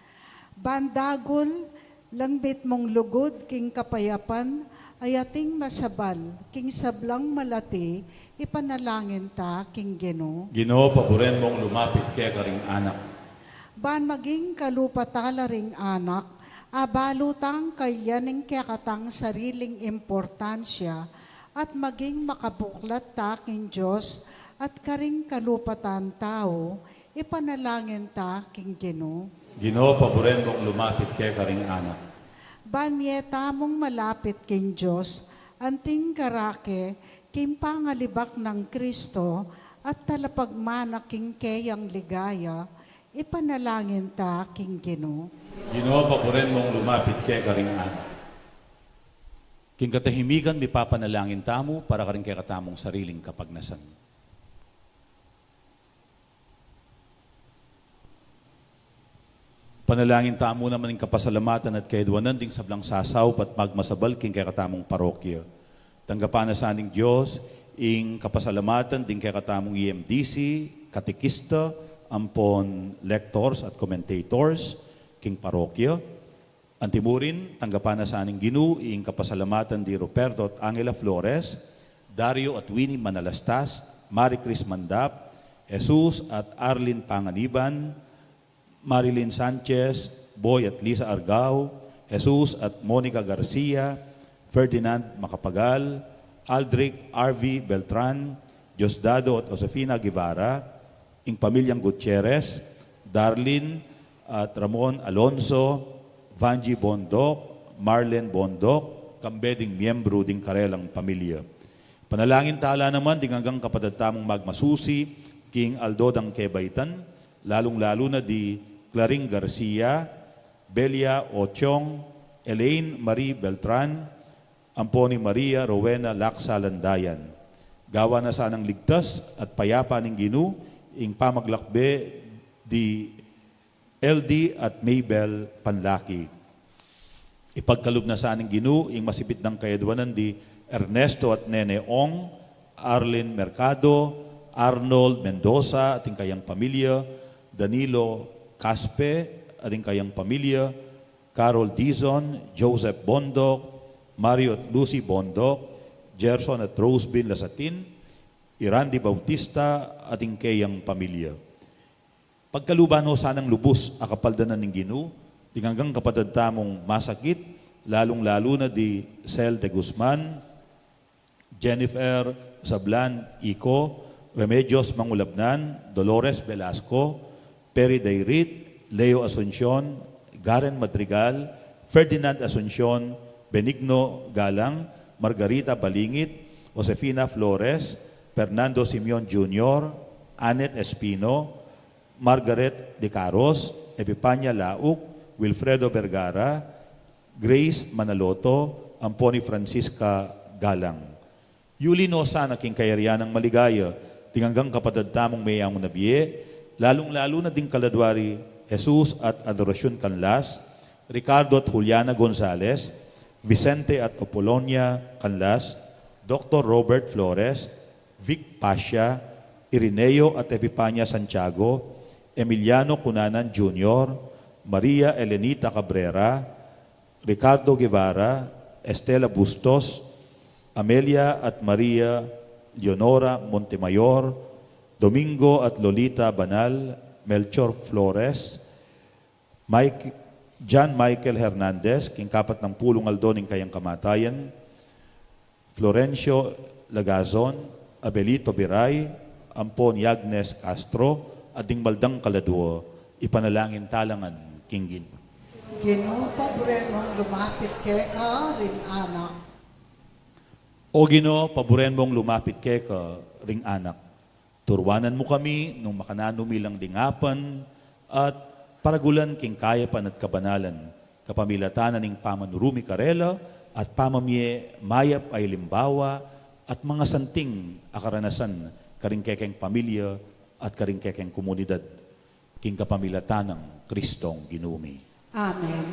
Ban dagul, langmit mong lugud king kapayapan, a ating masabal, king sablang malati, ipanalangin ta king Ginu. Ginu, paburen mong lumapit keka ring anak. Ban maging kalupa tala ring anak, abalu tang kailyan ning kekatang sariling importansya, at maging makabuklat ta king Dios at karing kalupa tang tau, ipanalangin ta king Ginu. Ginu, paburen mong lumapit keka ring anak. Ban mie tamung malapit king Dios, anting karake king pangalibak nang Kristo at talapagmana king keyang ligaya, ipanalangin ta king Ginu. Ginu, paburen mong lumapit keka ring anak. King katahimikan, mipapanalangin tamu para karing kekatamung sariling kapagnasan. Panalangin tamu naman ing kapasalamatan at kaedwanan ding sablang sasaup at magmasabal king kekatamung parokya. Tanggapan na sa ning Dios ing kapasalamatan ding kekatamung E M D C, katekista, ampon lectors at commentators king parokya. Antimurin, tanggapan na sa ning Ginu ing kapasalamatan di Ruperto at Angela Flores, Dario at Winnie Manalastas, Marie Chris Mandap, Jesus at Arlene Panganiban, Marilyn Sanchez, Boy at Lisa Argao, Jesus at Monica Garcia, Ferdinand Macapagal, Aldric R V Beltran, Diosdado at Josefina Guevara, ing pamilyang Gutierrez, Darlene at Ramon Alonso, Vangie Bondoc, Marlene Bondoc, kambe ding miyembru ding karelang pamilya. Panalangin tala naman ding anggang kapatad tamung magmasusi king aldo dang kebaitan, lalung-lalu na di Claring Garcia, Belia Otiong, Elaine Marie Beltran, ampon i Maria Rowena Laksa Landayan. Gawan na sanang ligtas at payapa ning Ginu ing pamaglakbe di L D at Mabel Panlaki. Ipagkalub na sa ning Ginu ing masipit dang kaedwanan di Ernesto at Nene Ong, Arlene Mercado, Arnold Mendoza at ing kayang pamilya, Danilo Caspe at ing kayang pamilya, Carol Dizon, Joseph Bondoc, Mario at Lucy Bondoc, Gerson at Rosebin Lasatin, i Randy Bautista at ing kayang pamilya. Pagkaluban no sanang lubus a kapaldanan ning Ginu ding anggang kapatad tamung masakit, lalung-lalu na di Sel de Guzman, Jennifer Sablan Ico, Remedios Mangulabnan, Dolores Velasco, Perry Dayrit, Leo Asuncion, Garen Madrigal, Ferdinand Asuncion, Benigno Galang, Margarita Balingit, Josefina Flores, Fernando Simeon Junior, Annette Espino, Margaret de Caros, Epipania Lauk, Wilfredo Vergara, Grace Manaloto, ampon i Francisca Galang. Yuli no sana king kayarian nang maligaya ding anggang kapatad tamung meyamu na bie, lalung-lalu na ding kaladua ri Jesus at Adoracion Canlas, Ricardo at Juliana Gonzalez, Vicente at Apolonia Canlas, Doktor Robert Flores, Vic Pasha, Irineo at Epipania Santiago, Emiliano Cunanan Junior, Maria Elenita Cabrera, Ricardo Guevara, Estela Bustos, Amelia at Maria Leonora Montemayor, Domingo at Lolita Banal, Melchor Flores, Mike, John Michael Hernandez, king kapat nang pulung aldo ning kayang kamatayan, Florencio Lagazon, Abelito Biray, ampon i Agnes Castro, at ding mal dang kaladua, ipanalangin tala ngan king Ginu. Ginu, paburen mong lumapit keka ring anak. O Ginu, paburen mong lumapit keka ring anak. Turuanan mu kami nung makananu mi lang ding apan at paragulan king kayapan at kabanalan, kapamilatan na ning pamanuru mi karela at pamamie mayap a alimbawa at mangasanting a karanasan karing kekeng pamilya at karing kekeng komunidad, king kapamilatan nang Kristong Ginu mi. Amen.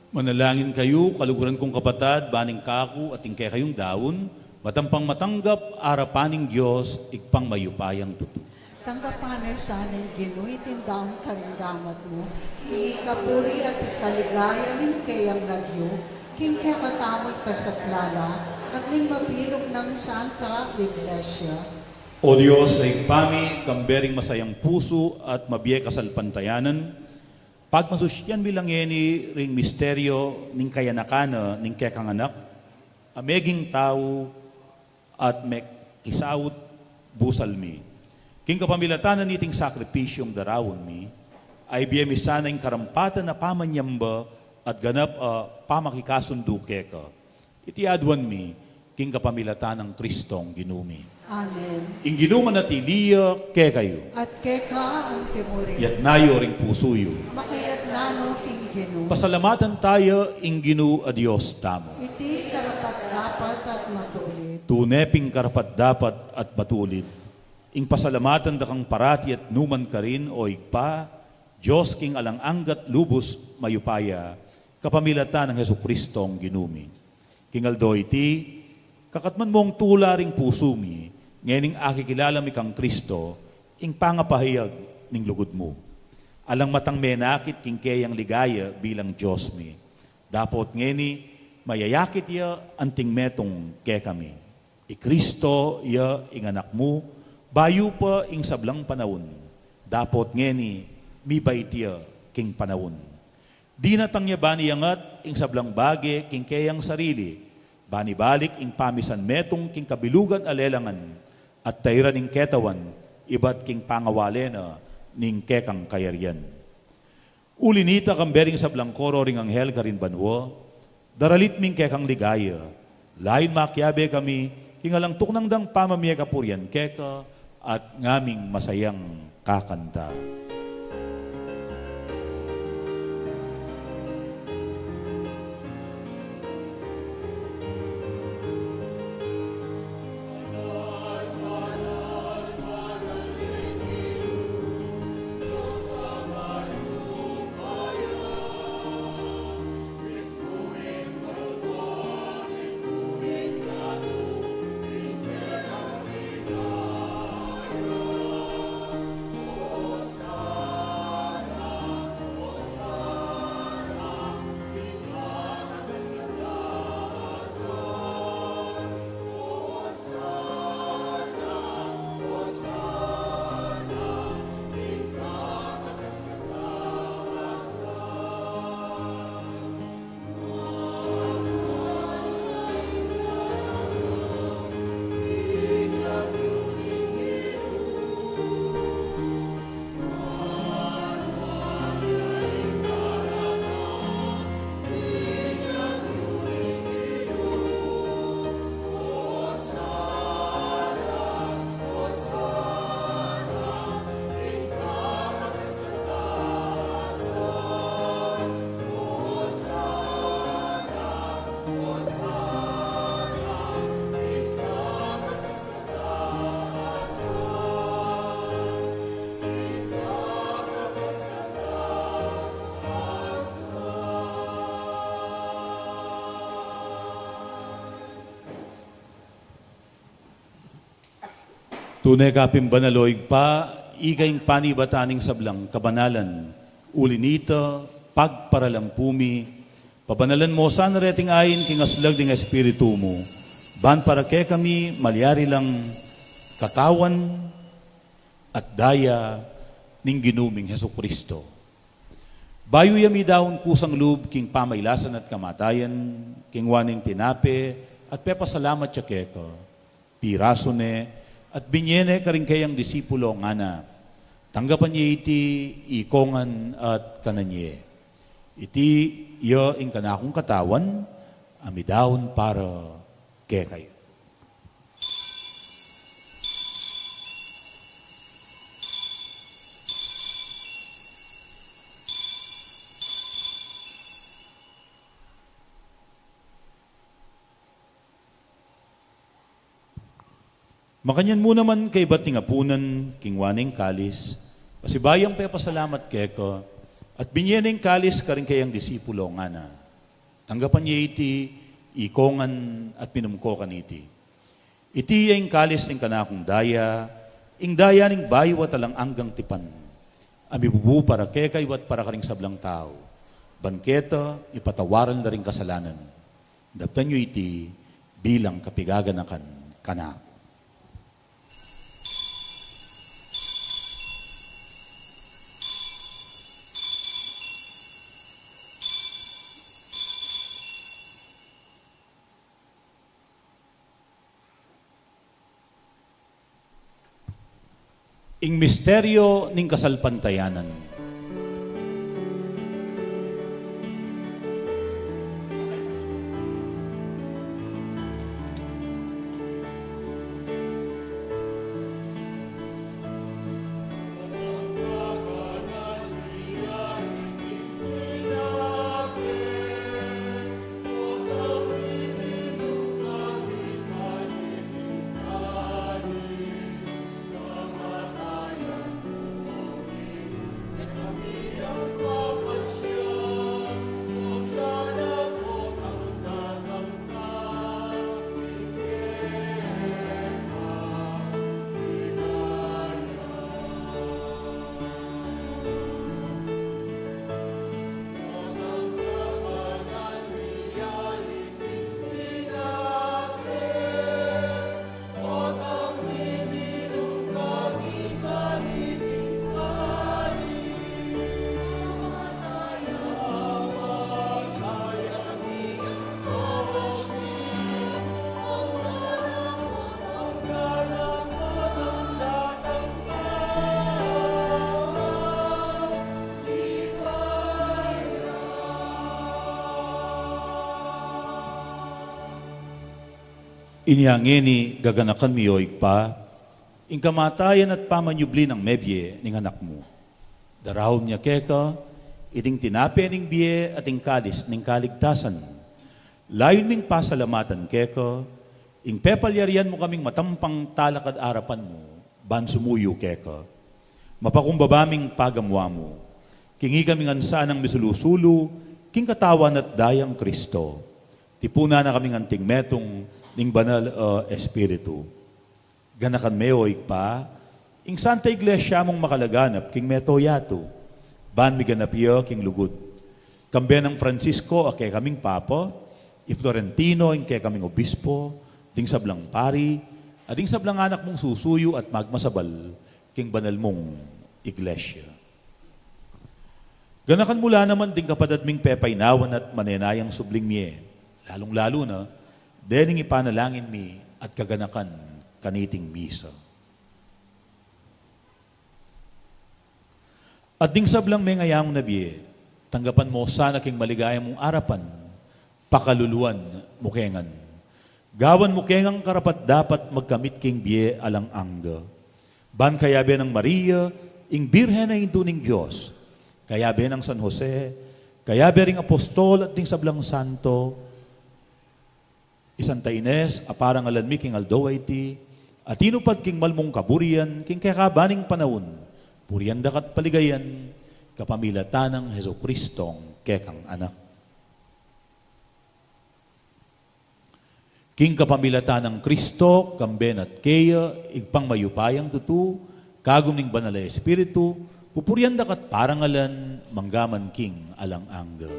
Manalangin kayu, kaluguran kung kapatad, ban ing kaku at ing kekayung daun, matampang matanggap arapan ning Dios, Ibpang mayupayang tutu. Tanggapan ne sa ning Ginu iting daun karing gamat mu, king ikapuri at ikaligaya ning keyang lagyu, king kekatamung kasaplalan, at ning mabilug nang Santa Iglesia. O Dios a Ibpa mi, kambe ring masayang pusu at mabie kasalpantayanan, pagmasusyan mi la ngeni ring misteryo ning kayanakan na ning kekang Anak, a meging tau at mekisaut busal mi. King kapamilatan na niting sakripisyung daraun mi, a ibie mi sana ing karampatan a pamanyamba at ganap a pamakikasundu keka. Iti aduan mi, king kapamilatan nang Kristong Ginu mi. Amen. Ing Ginu manatili ya kekayu. At keka antimurin. Yatna yu ring pusu yu. Makayatna no king Ginu. Pasalamatan taya ing Ginu a Dios tamu. Iti karapat-dapat at matulid. Tune pin karapat-dapat at matulid ing pasalamatan da kang parati at numan karin, o Ibpa, Dios king alang angga at lubus mayupaya, kapamilatan nang Jesukristong Ginu mi. King aldo iti, kakatman mung tula ring pusu mi, ngening akikilala mi kang Kristo, ing pangapahayag ning lugud mu. Alang matang menakit king keyang ligaya bilang Dios mi. Dapot ngeni, mayayakit ya anting metung kekami. I Kristo ya ing Anak mu, bayu pa ing sablang panaun. Dapot ngeni, mibait ya king panaun. Dinatang ya ban iyangat ing sablang bage king keyang sarili, ban ibalik ing pamisan metung king kabilugan a lelangan, at tairan ing ketawan ibat king pangawale na ning kekang kayarian. Uli nita, kambe ring sablang koro ring anghel karin banua, daralit mi ing kekang ligaya, lain makiabe kami king alang tuknang dang pamamie kapurian keka, at ngaming masayang kakanta. Tune ka pin banal, o Ibpa, ika ing panibatan ning sablang kabanalan. Uli nita, pagparalampu mi, pabanalan mo sana reting ain king aslag ning Espiritu mu, ban para kekami malyari lang katawan at daya ning Ginu ming Jesucristo. Bayu ya midaun kusang lub king pamailasan at kamatayan, kingwa ne ing tinape at pepasalamat ya keka, pirasu ne at binie ne karing keyang disipulo, ngana: Tanggapan ye iti ikongan at kanan ye. Iti ya ing kanakung katawan a midaun para kekayu. Makanyan mu naman kaybat ning apunan, kingwa ne ing kalis, pasibayu yang pepasalamat keka, at binie ne ing kalis karing keyang disipulo, ngana: Tanggapan ye iti, ikongan at minum ko kaniti. Iti ya ing kalis ning kanakung daya, ing daya ning bayu at alang anggang tipan, a mibubu para kekayu at para karing sablang tau, ban keta mipatawaran la ring kasalanan. Daptan yu iti bilang kapigaganakan kanaku. Ing misteryo ning kasalpantayanan. Inya ngeni gaganakan mi, o Ibpa, ing kamatayan at pamanyubli nang mebie ning Anak mu. Daraun mi keka iting tinape ning bie at ing kalis ning kaligtasan. Layun ming pasalamatan keka ing pepalyarian mu kaming matampang talakad arapan mu ban sumuyu keka. Mapakumbaba ming pagamu-amu king ikami ngan sanang misulu-sulu king katawan at dayang Kristo. Tipunan na kaming anting metung ning Banal a Espiritu. Ganakan me, o Ibpa, ing Santa Iglesia mung makalaganap king mabilug a yatu, ban miganap ya king lugud. Kambe nang Francisco a kekaming Papa, i Florentino ing kekaming Obispo, ding sablang pari, at ding sablang anak mung susuyu at magmasabal king banal mung Iglesia. Ganakan mu la naman ding kapatad ming pepainawan at manenayang subling mie, lalung-lalu na dening ipanalangin mi at kaganakan kaniting misa. At ding sablang mengayang na bie, tanggapan mu sana king maligaya mung arapan, pakaluluan mu ke ngan. Gawan mu ke ngang karapat-dapat magkamit king bie alang angga. Ban kayabe nang Maria, ing Birhen a Indu ning Dios, kayabe nang San Jose, kayabe ring apostol at ding sablang santo, i Santa Ines a parangalan mi king aldo a iti, a tinupad king malmung kaburian king kekaban ning panaun, purian da ka at paligayan, kapamilatan nang Jesucristong kekang Anak. King kapamilatan nang Kristo, kambe na at keya, Ibpang mayupayang tutu, kagum ning Banal a Espiritu, pupurian da ka at parangalan, mangga man king alang angga.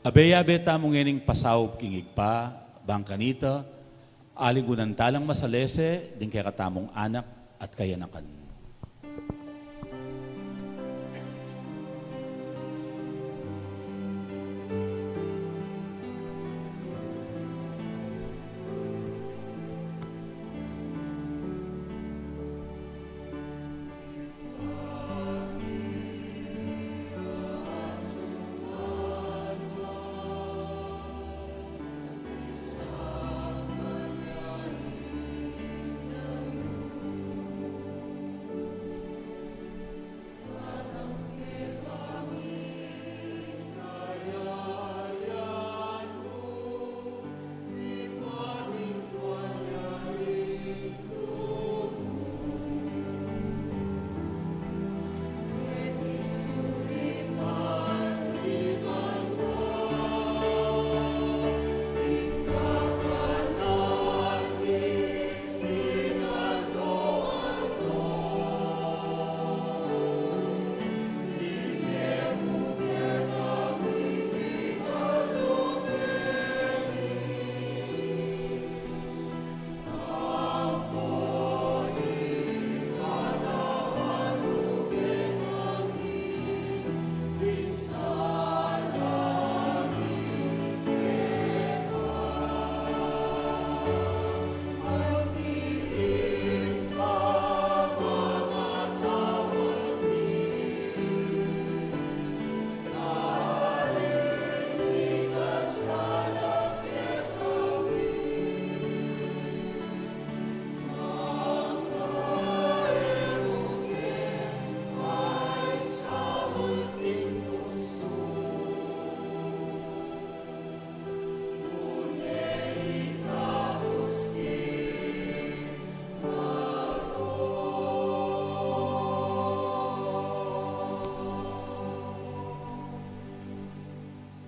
Abe-abe tamu ngening pasaup king Ibpa, bang kanita, aligunan ta lang masalese ding kekatamung anak at kayanakan.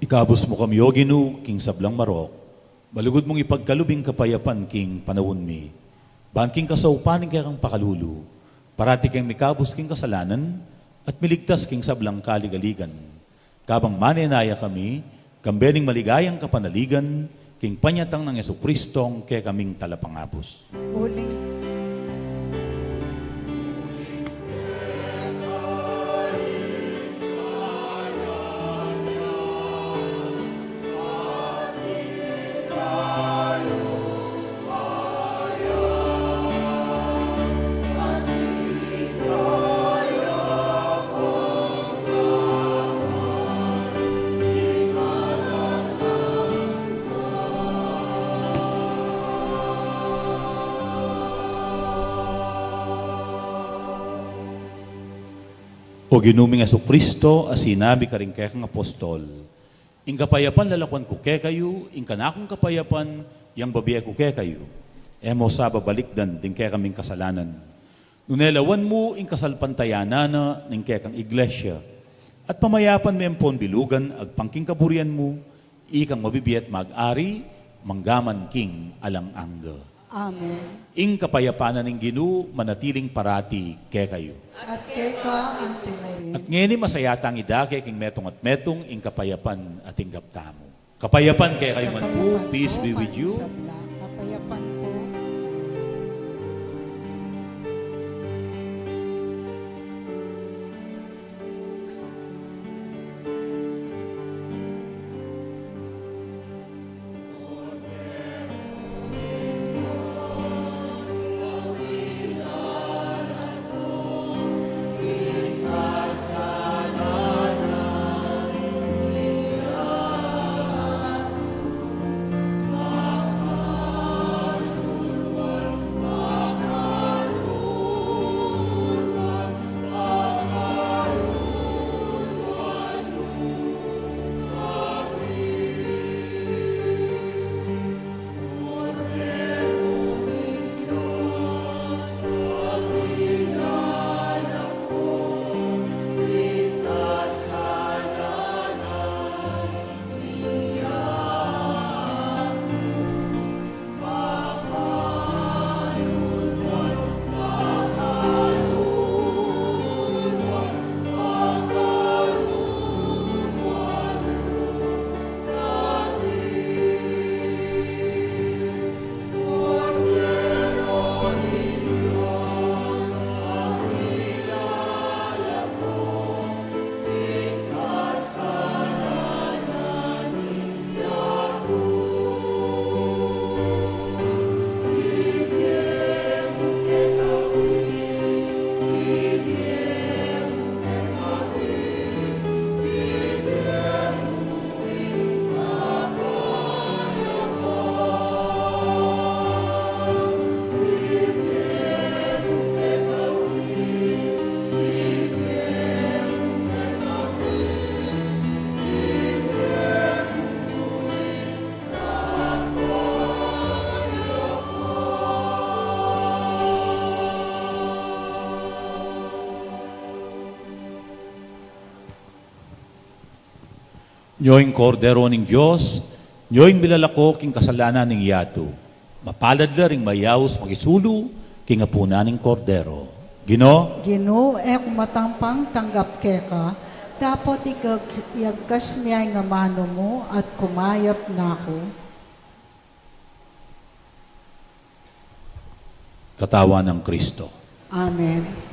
Kabus mu kami, O Ginu, king sablang marok. Malugud mung ipagkalub ing kapayapan king panaun mi. Ban king kasaupan ning kekang pakalulu, parati keng mikabus king kasalanan at miligtas king sablang kaligaligan. Kabang manenaya kami, kambe ning maligayang kapanaligan, king panyatang nang Jesucristong kekaming Talapangabus. Uling O Ginu ming Jesucristo, a sinabi karing kekang apostol, ing kapayapan lalakuan ku kekayu, ing kanakung kapayapan yang bibie ku kekayu. E mu sa babalikdan ding kekaming kasalanan, nune lawan mu ing kasalpantayanan na ning kekang iglesia, at pamayapan me ampon bilugan agpang king kaburian mu, ikang mabibie at mag-ari manggaman king alang angga. Amen. Ing kapayapan na ning Ginu manatiling parati kekayu. At keka antimurin. At ngeni masaya tang idake king metung at metung ing kapayapan a tinggap tamu. Kapayapan kekayu ngan pu. Kapayapan pu. Peace be with you. Sabla, kapayapan pu. Nyo ing Kordero ning Dios, nyo ing milalako king kasalanan ning yatu. Mapalad la ring mayaus makisulu king apunan ning Kordero. Ginu. Ginu, e ku matampang tanggap keka, dapot igag-, iagkas me ing amanu mu at kumayap na ku. Katawan nang Kristo. Amen.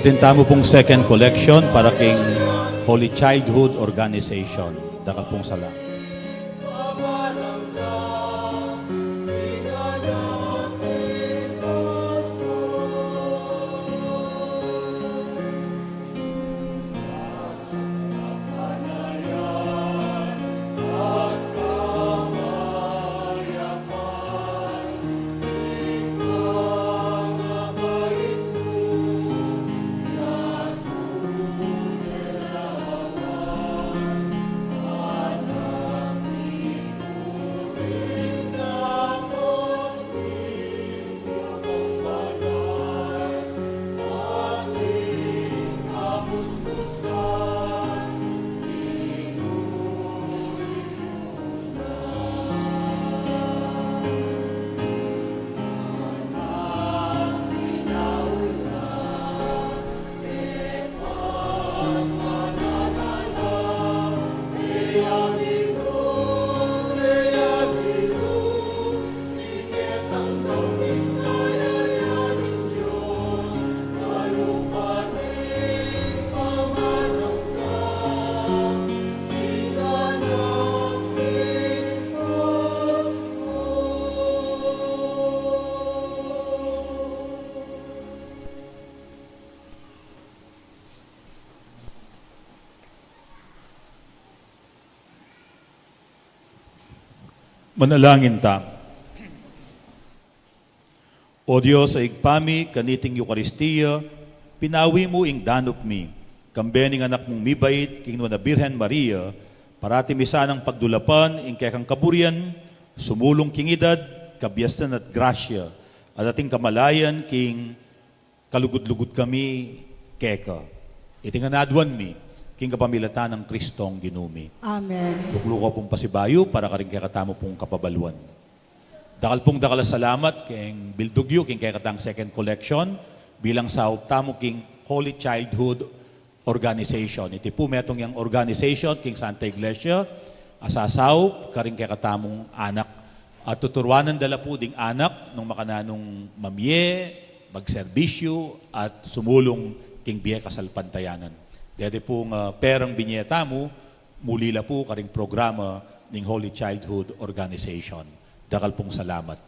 Atin tamu pung second collection para king Holy Childhood Organization. Dakal pung sala. Manalangin ta. O Dios a Ibpa mi, kaniting Eukaristia, pinawi mu ing danup mi, kambe ning Anak mung mibait, king Nuan a Birhen Maria, parati mi sanang pagdulapan ing kekang kaburian, sumulung king idad, kabiasnan at grasya, at ating kamalayan king kalugud-lugud kami keka. Iti ngan aduan mi, king kapamilatan nang Kristong Ginu mi. Amen. Lukluku pung pasibayu para karing kekatamu pung kapabaluan. Dakal pung dakal a salamat king bildug yu king kekatang second collection bilang saup tamu king Holy Childhood Organization. Iti pu metung yang organization king Santa Iglesia a sasaup karing kekatamung anak. At tuturuanan da la pu ding anak nung makananung mamie, magserbisyu, at sumulung king bie kasalpantayanan. Dede pung, ah, perang binye tamu, muli la pu karing programa ning Holy Childhood Organization. Dakal pung salamat.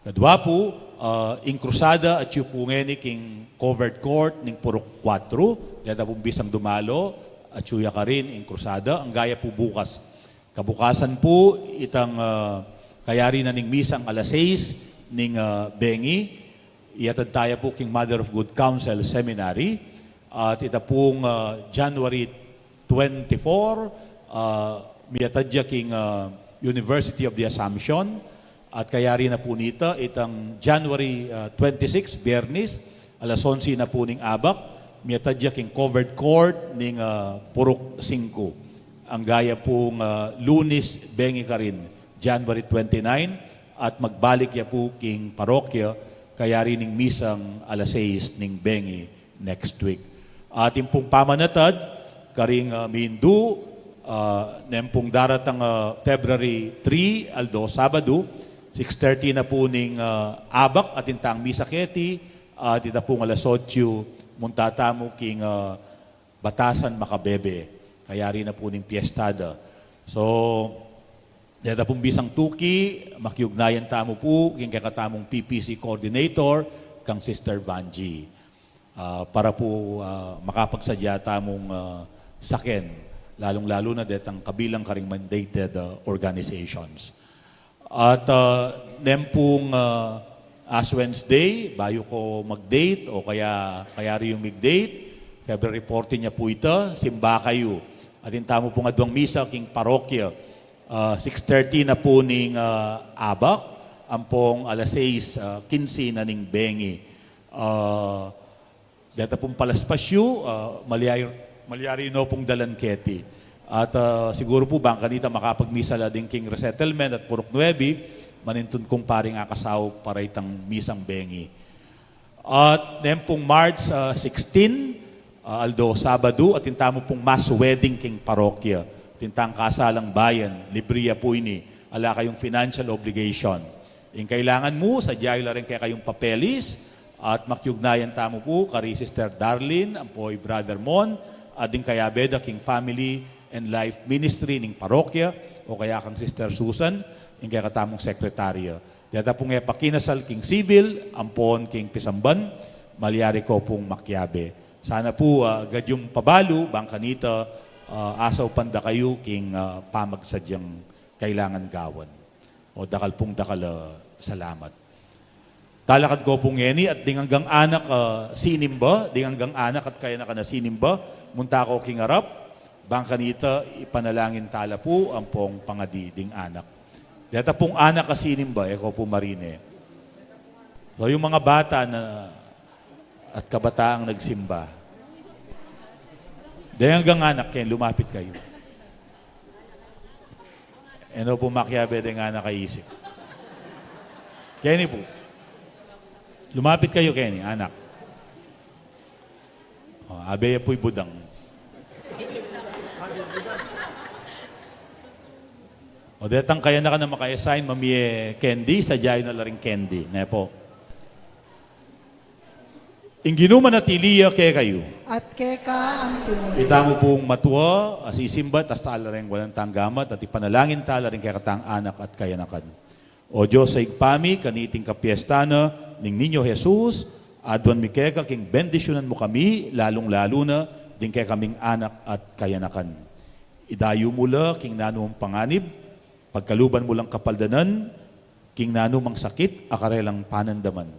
Kadwa pu, ah, ing krusada atyu pu ngeni king covered court ning Purok kuatru, deta pung bisang dumalo, atyu ya karin ing krusada, anggaya pu bukas. Kabukasan pu, itang, ah, kayari na ning misang alas sais ning, ah, bengi, iatad taya pu king Mother of Good Counsel Seminary, at ita pung, ah, January twenty-four, ah, miatad ya king, ah, University of the Assumption, at kayari na pu nita, itang January, ah, twenty-six, Biyernes, alas onse na pu ning abak, miatad ya king covered court ning, ah, Purok singku. Anggaya pung, ah, Lunes, bengi karin, January twenty-nine, at magbalik ya pu king parokya, kayari ning misang alas sais ning bengi next week. Atin pung pamanatad, karing, ah, Mindu, ah, nempung daratang, ah, February three, aldo Sabadu, six thirty na pu ning, ah, abak, atin tang misa keti, at ita pung alas otsu, munta tamu king, ah, Batasan Macabebe. Kayari na pu ning piesta da. So, deta pung bisang tuki, makiugnayan tamu pu, king kekatamung P P C coordinator, kang Sister Vangie. Ah, para pu, ah, makapagsadya tamung, ah, saken, lalung-lalu na detang kabilang karing mandated, ah, organizations. At, ah, nempung, ah, Ash Wednesday, bayu ko mag-date, o kaya, kayari yung mig-date, February fourteen ya pu ita, simba kayu. Atin tamu pung aduang misa king parokya, ah, six thirty na pu ning, ah, abak, ampong alas sais, ah, kinse na ning bengi. Ah, Deta pung palaspas yu, ah, malyari, malyari no pung dalan keti. At, ah, siguru pu bang kanita makapagmisa la ding king resettlement at Purok nuebe, manintun kung paring akasaup para itang misang bengi. At nempung March, ah, sixteen, ah, aldo Sabadu, atin tamu pung mass wedding king parokya. Atin tang kasalang bayan, libre ya pu ini, ala kayung financial obligation. Ing kailangan mu, sadya yu la ring kekayung papelis, at makiugnayan tamu pu kari Sister Darlene, ampo i Brother Mon, at ding kayabe da king Family and Life Ministry ning parokya, o kaya kang Sister Susan, ing kekatamung sekretarya. Deta pung e pa kinasal king civil, ampon king pisamban, malyari ko pung makiabe. Sana pu, ah, gadyung pabalu, bang kanita, ah, asaupan da kayu king, ah, pamagsadyang kailangan gawan. O, dakal pung dakal a salamat. Talakad ko pu ngeni at ding anggang anak a sinimba, ding anggang anak at kayanakan a sinimba, munta ko king arap, bang kanita ipanalangin tala pu ampong pangadi ding anak. Deta pung anak a sinimba, e ko pu marine. So, yung mga bata na at kabataang nagsimba. Deng anggang anak, ken lumapit kayu. E no pu makiabe deng anak a isip. Keni pu. Lumapit kayu keni, anak. O, abe ya pu i budang. O, detang kayanakan a maka-assign, mamie candy, sadya yu na la ring candy. Ne pu. Ing Ginu manatili ya kekayu. At keka antimu. Itamu pung matua a sisimba, tas tala reng walang tanggamat, at ipanalangin tala ring kekatang anak at kayanakan. O Dios a Ibpa mi, kaniting kapiesta na ning Niño Jesus, aduan mi keka king bendisyunan mu kami, lalung-lalu na ding kekaming anak at kayanakan. Idayu mu la king nanumang panganib, Pagkaluban mu lang kapaldanan king nanumang sakit a karelang panandaman.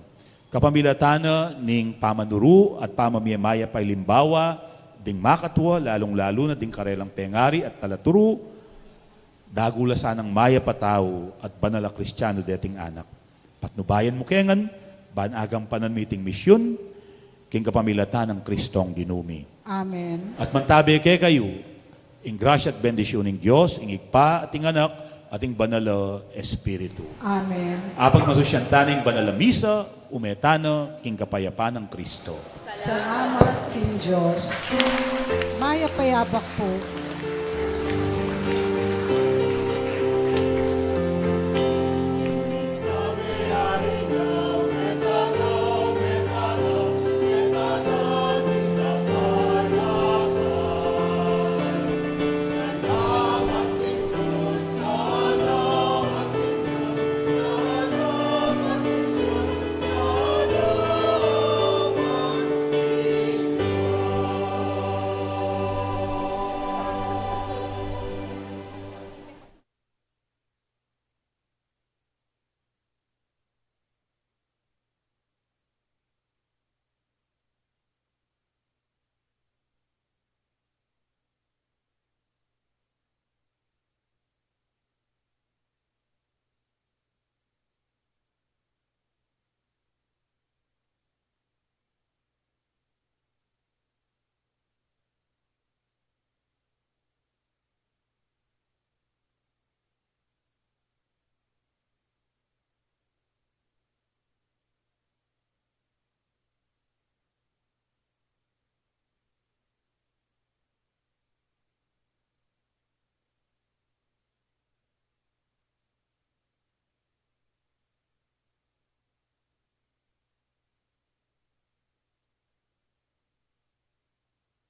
Kapamilatan na ning pamanuru at pamamie mayap a alimbawa ding makatua, lalung-lalu na ding karelang pengari at talaturu, dagula sanang mayap a tau at banal a Kristiano deting anak. Patnubayan mu kengan, ban agampanan mi iting misyun, king kapamilatan nang Kristong Ginu mi. Amen. At mantabe kekayu ing grasya at bendisyun ning Dios, ing Ibpa, at ing Anak, at ing Banal a Espiritu. Amen. Apagmasusyan tana ing banal a misa, ume tana king kapayapan nang Kristo. Salamat king Dios. Mayap a abak pu.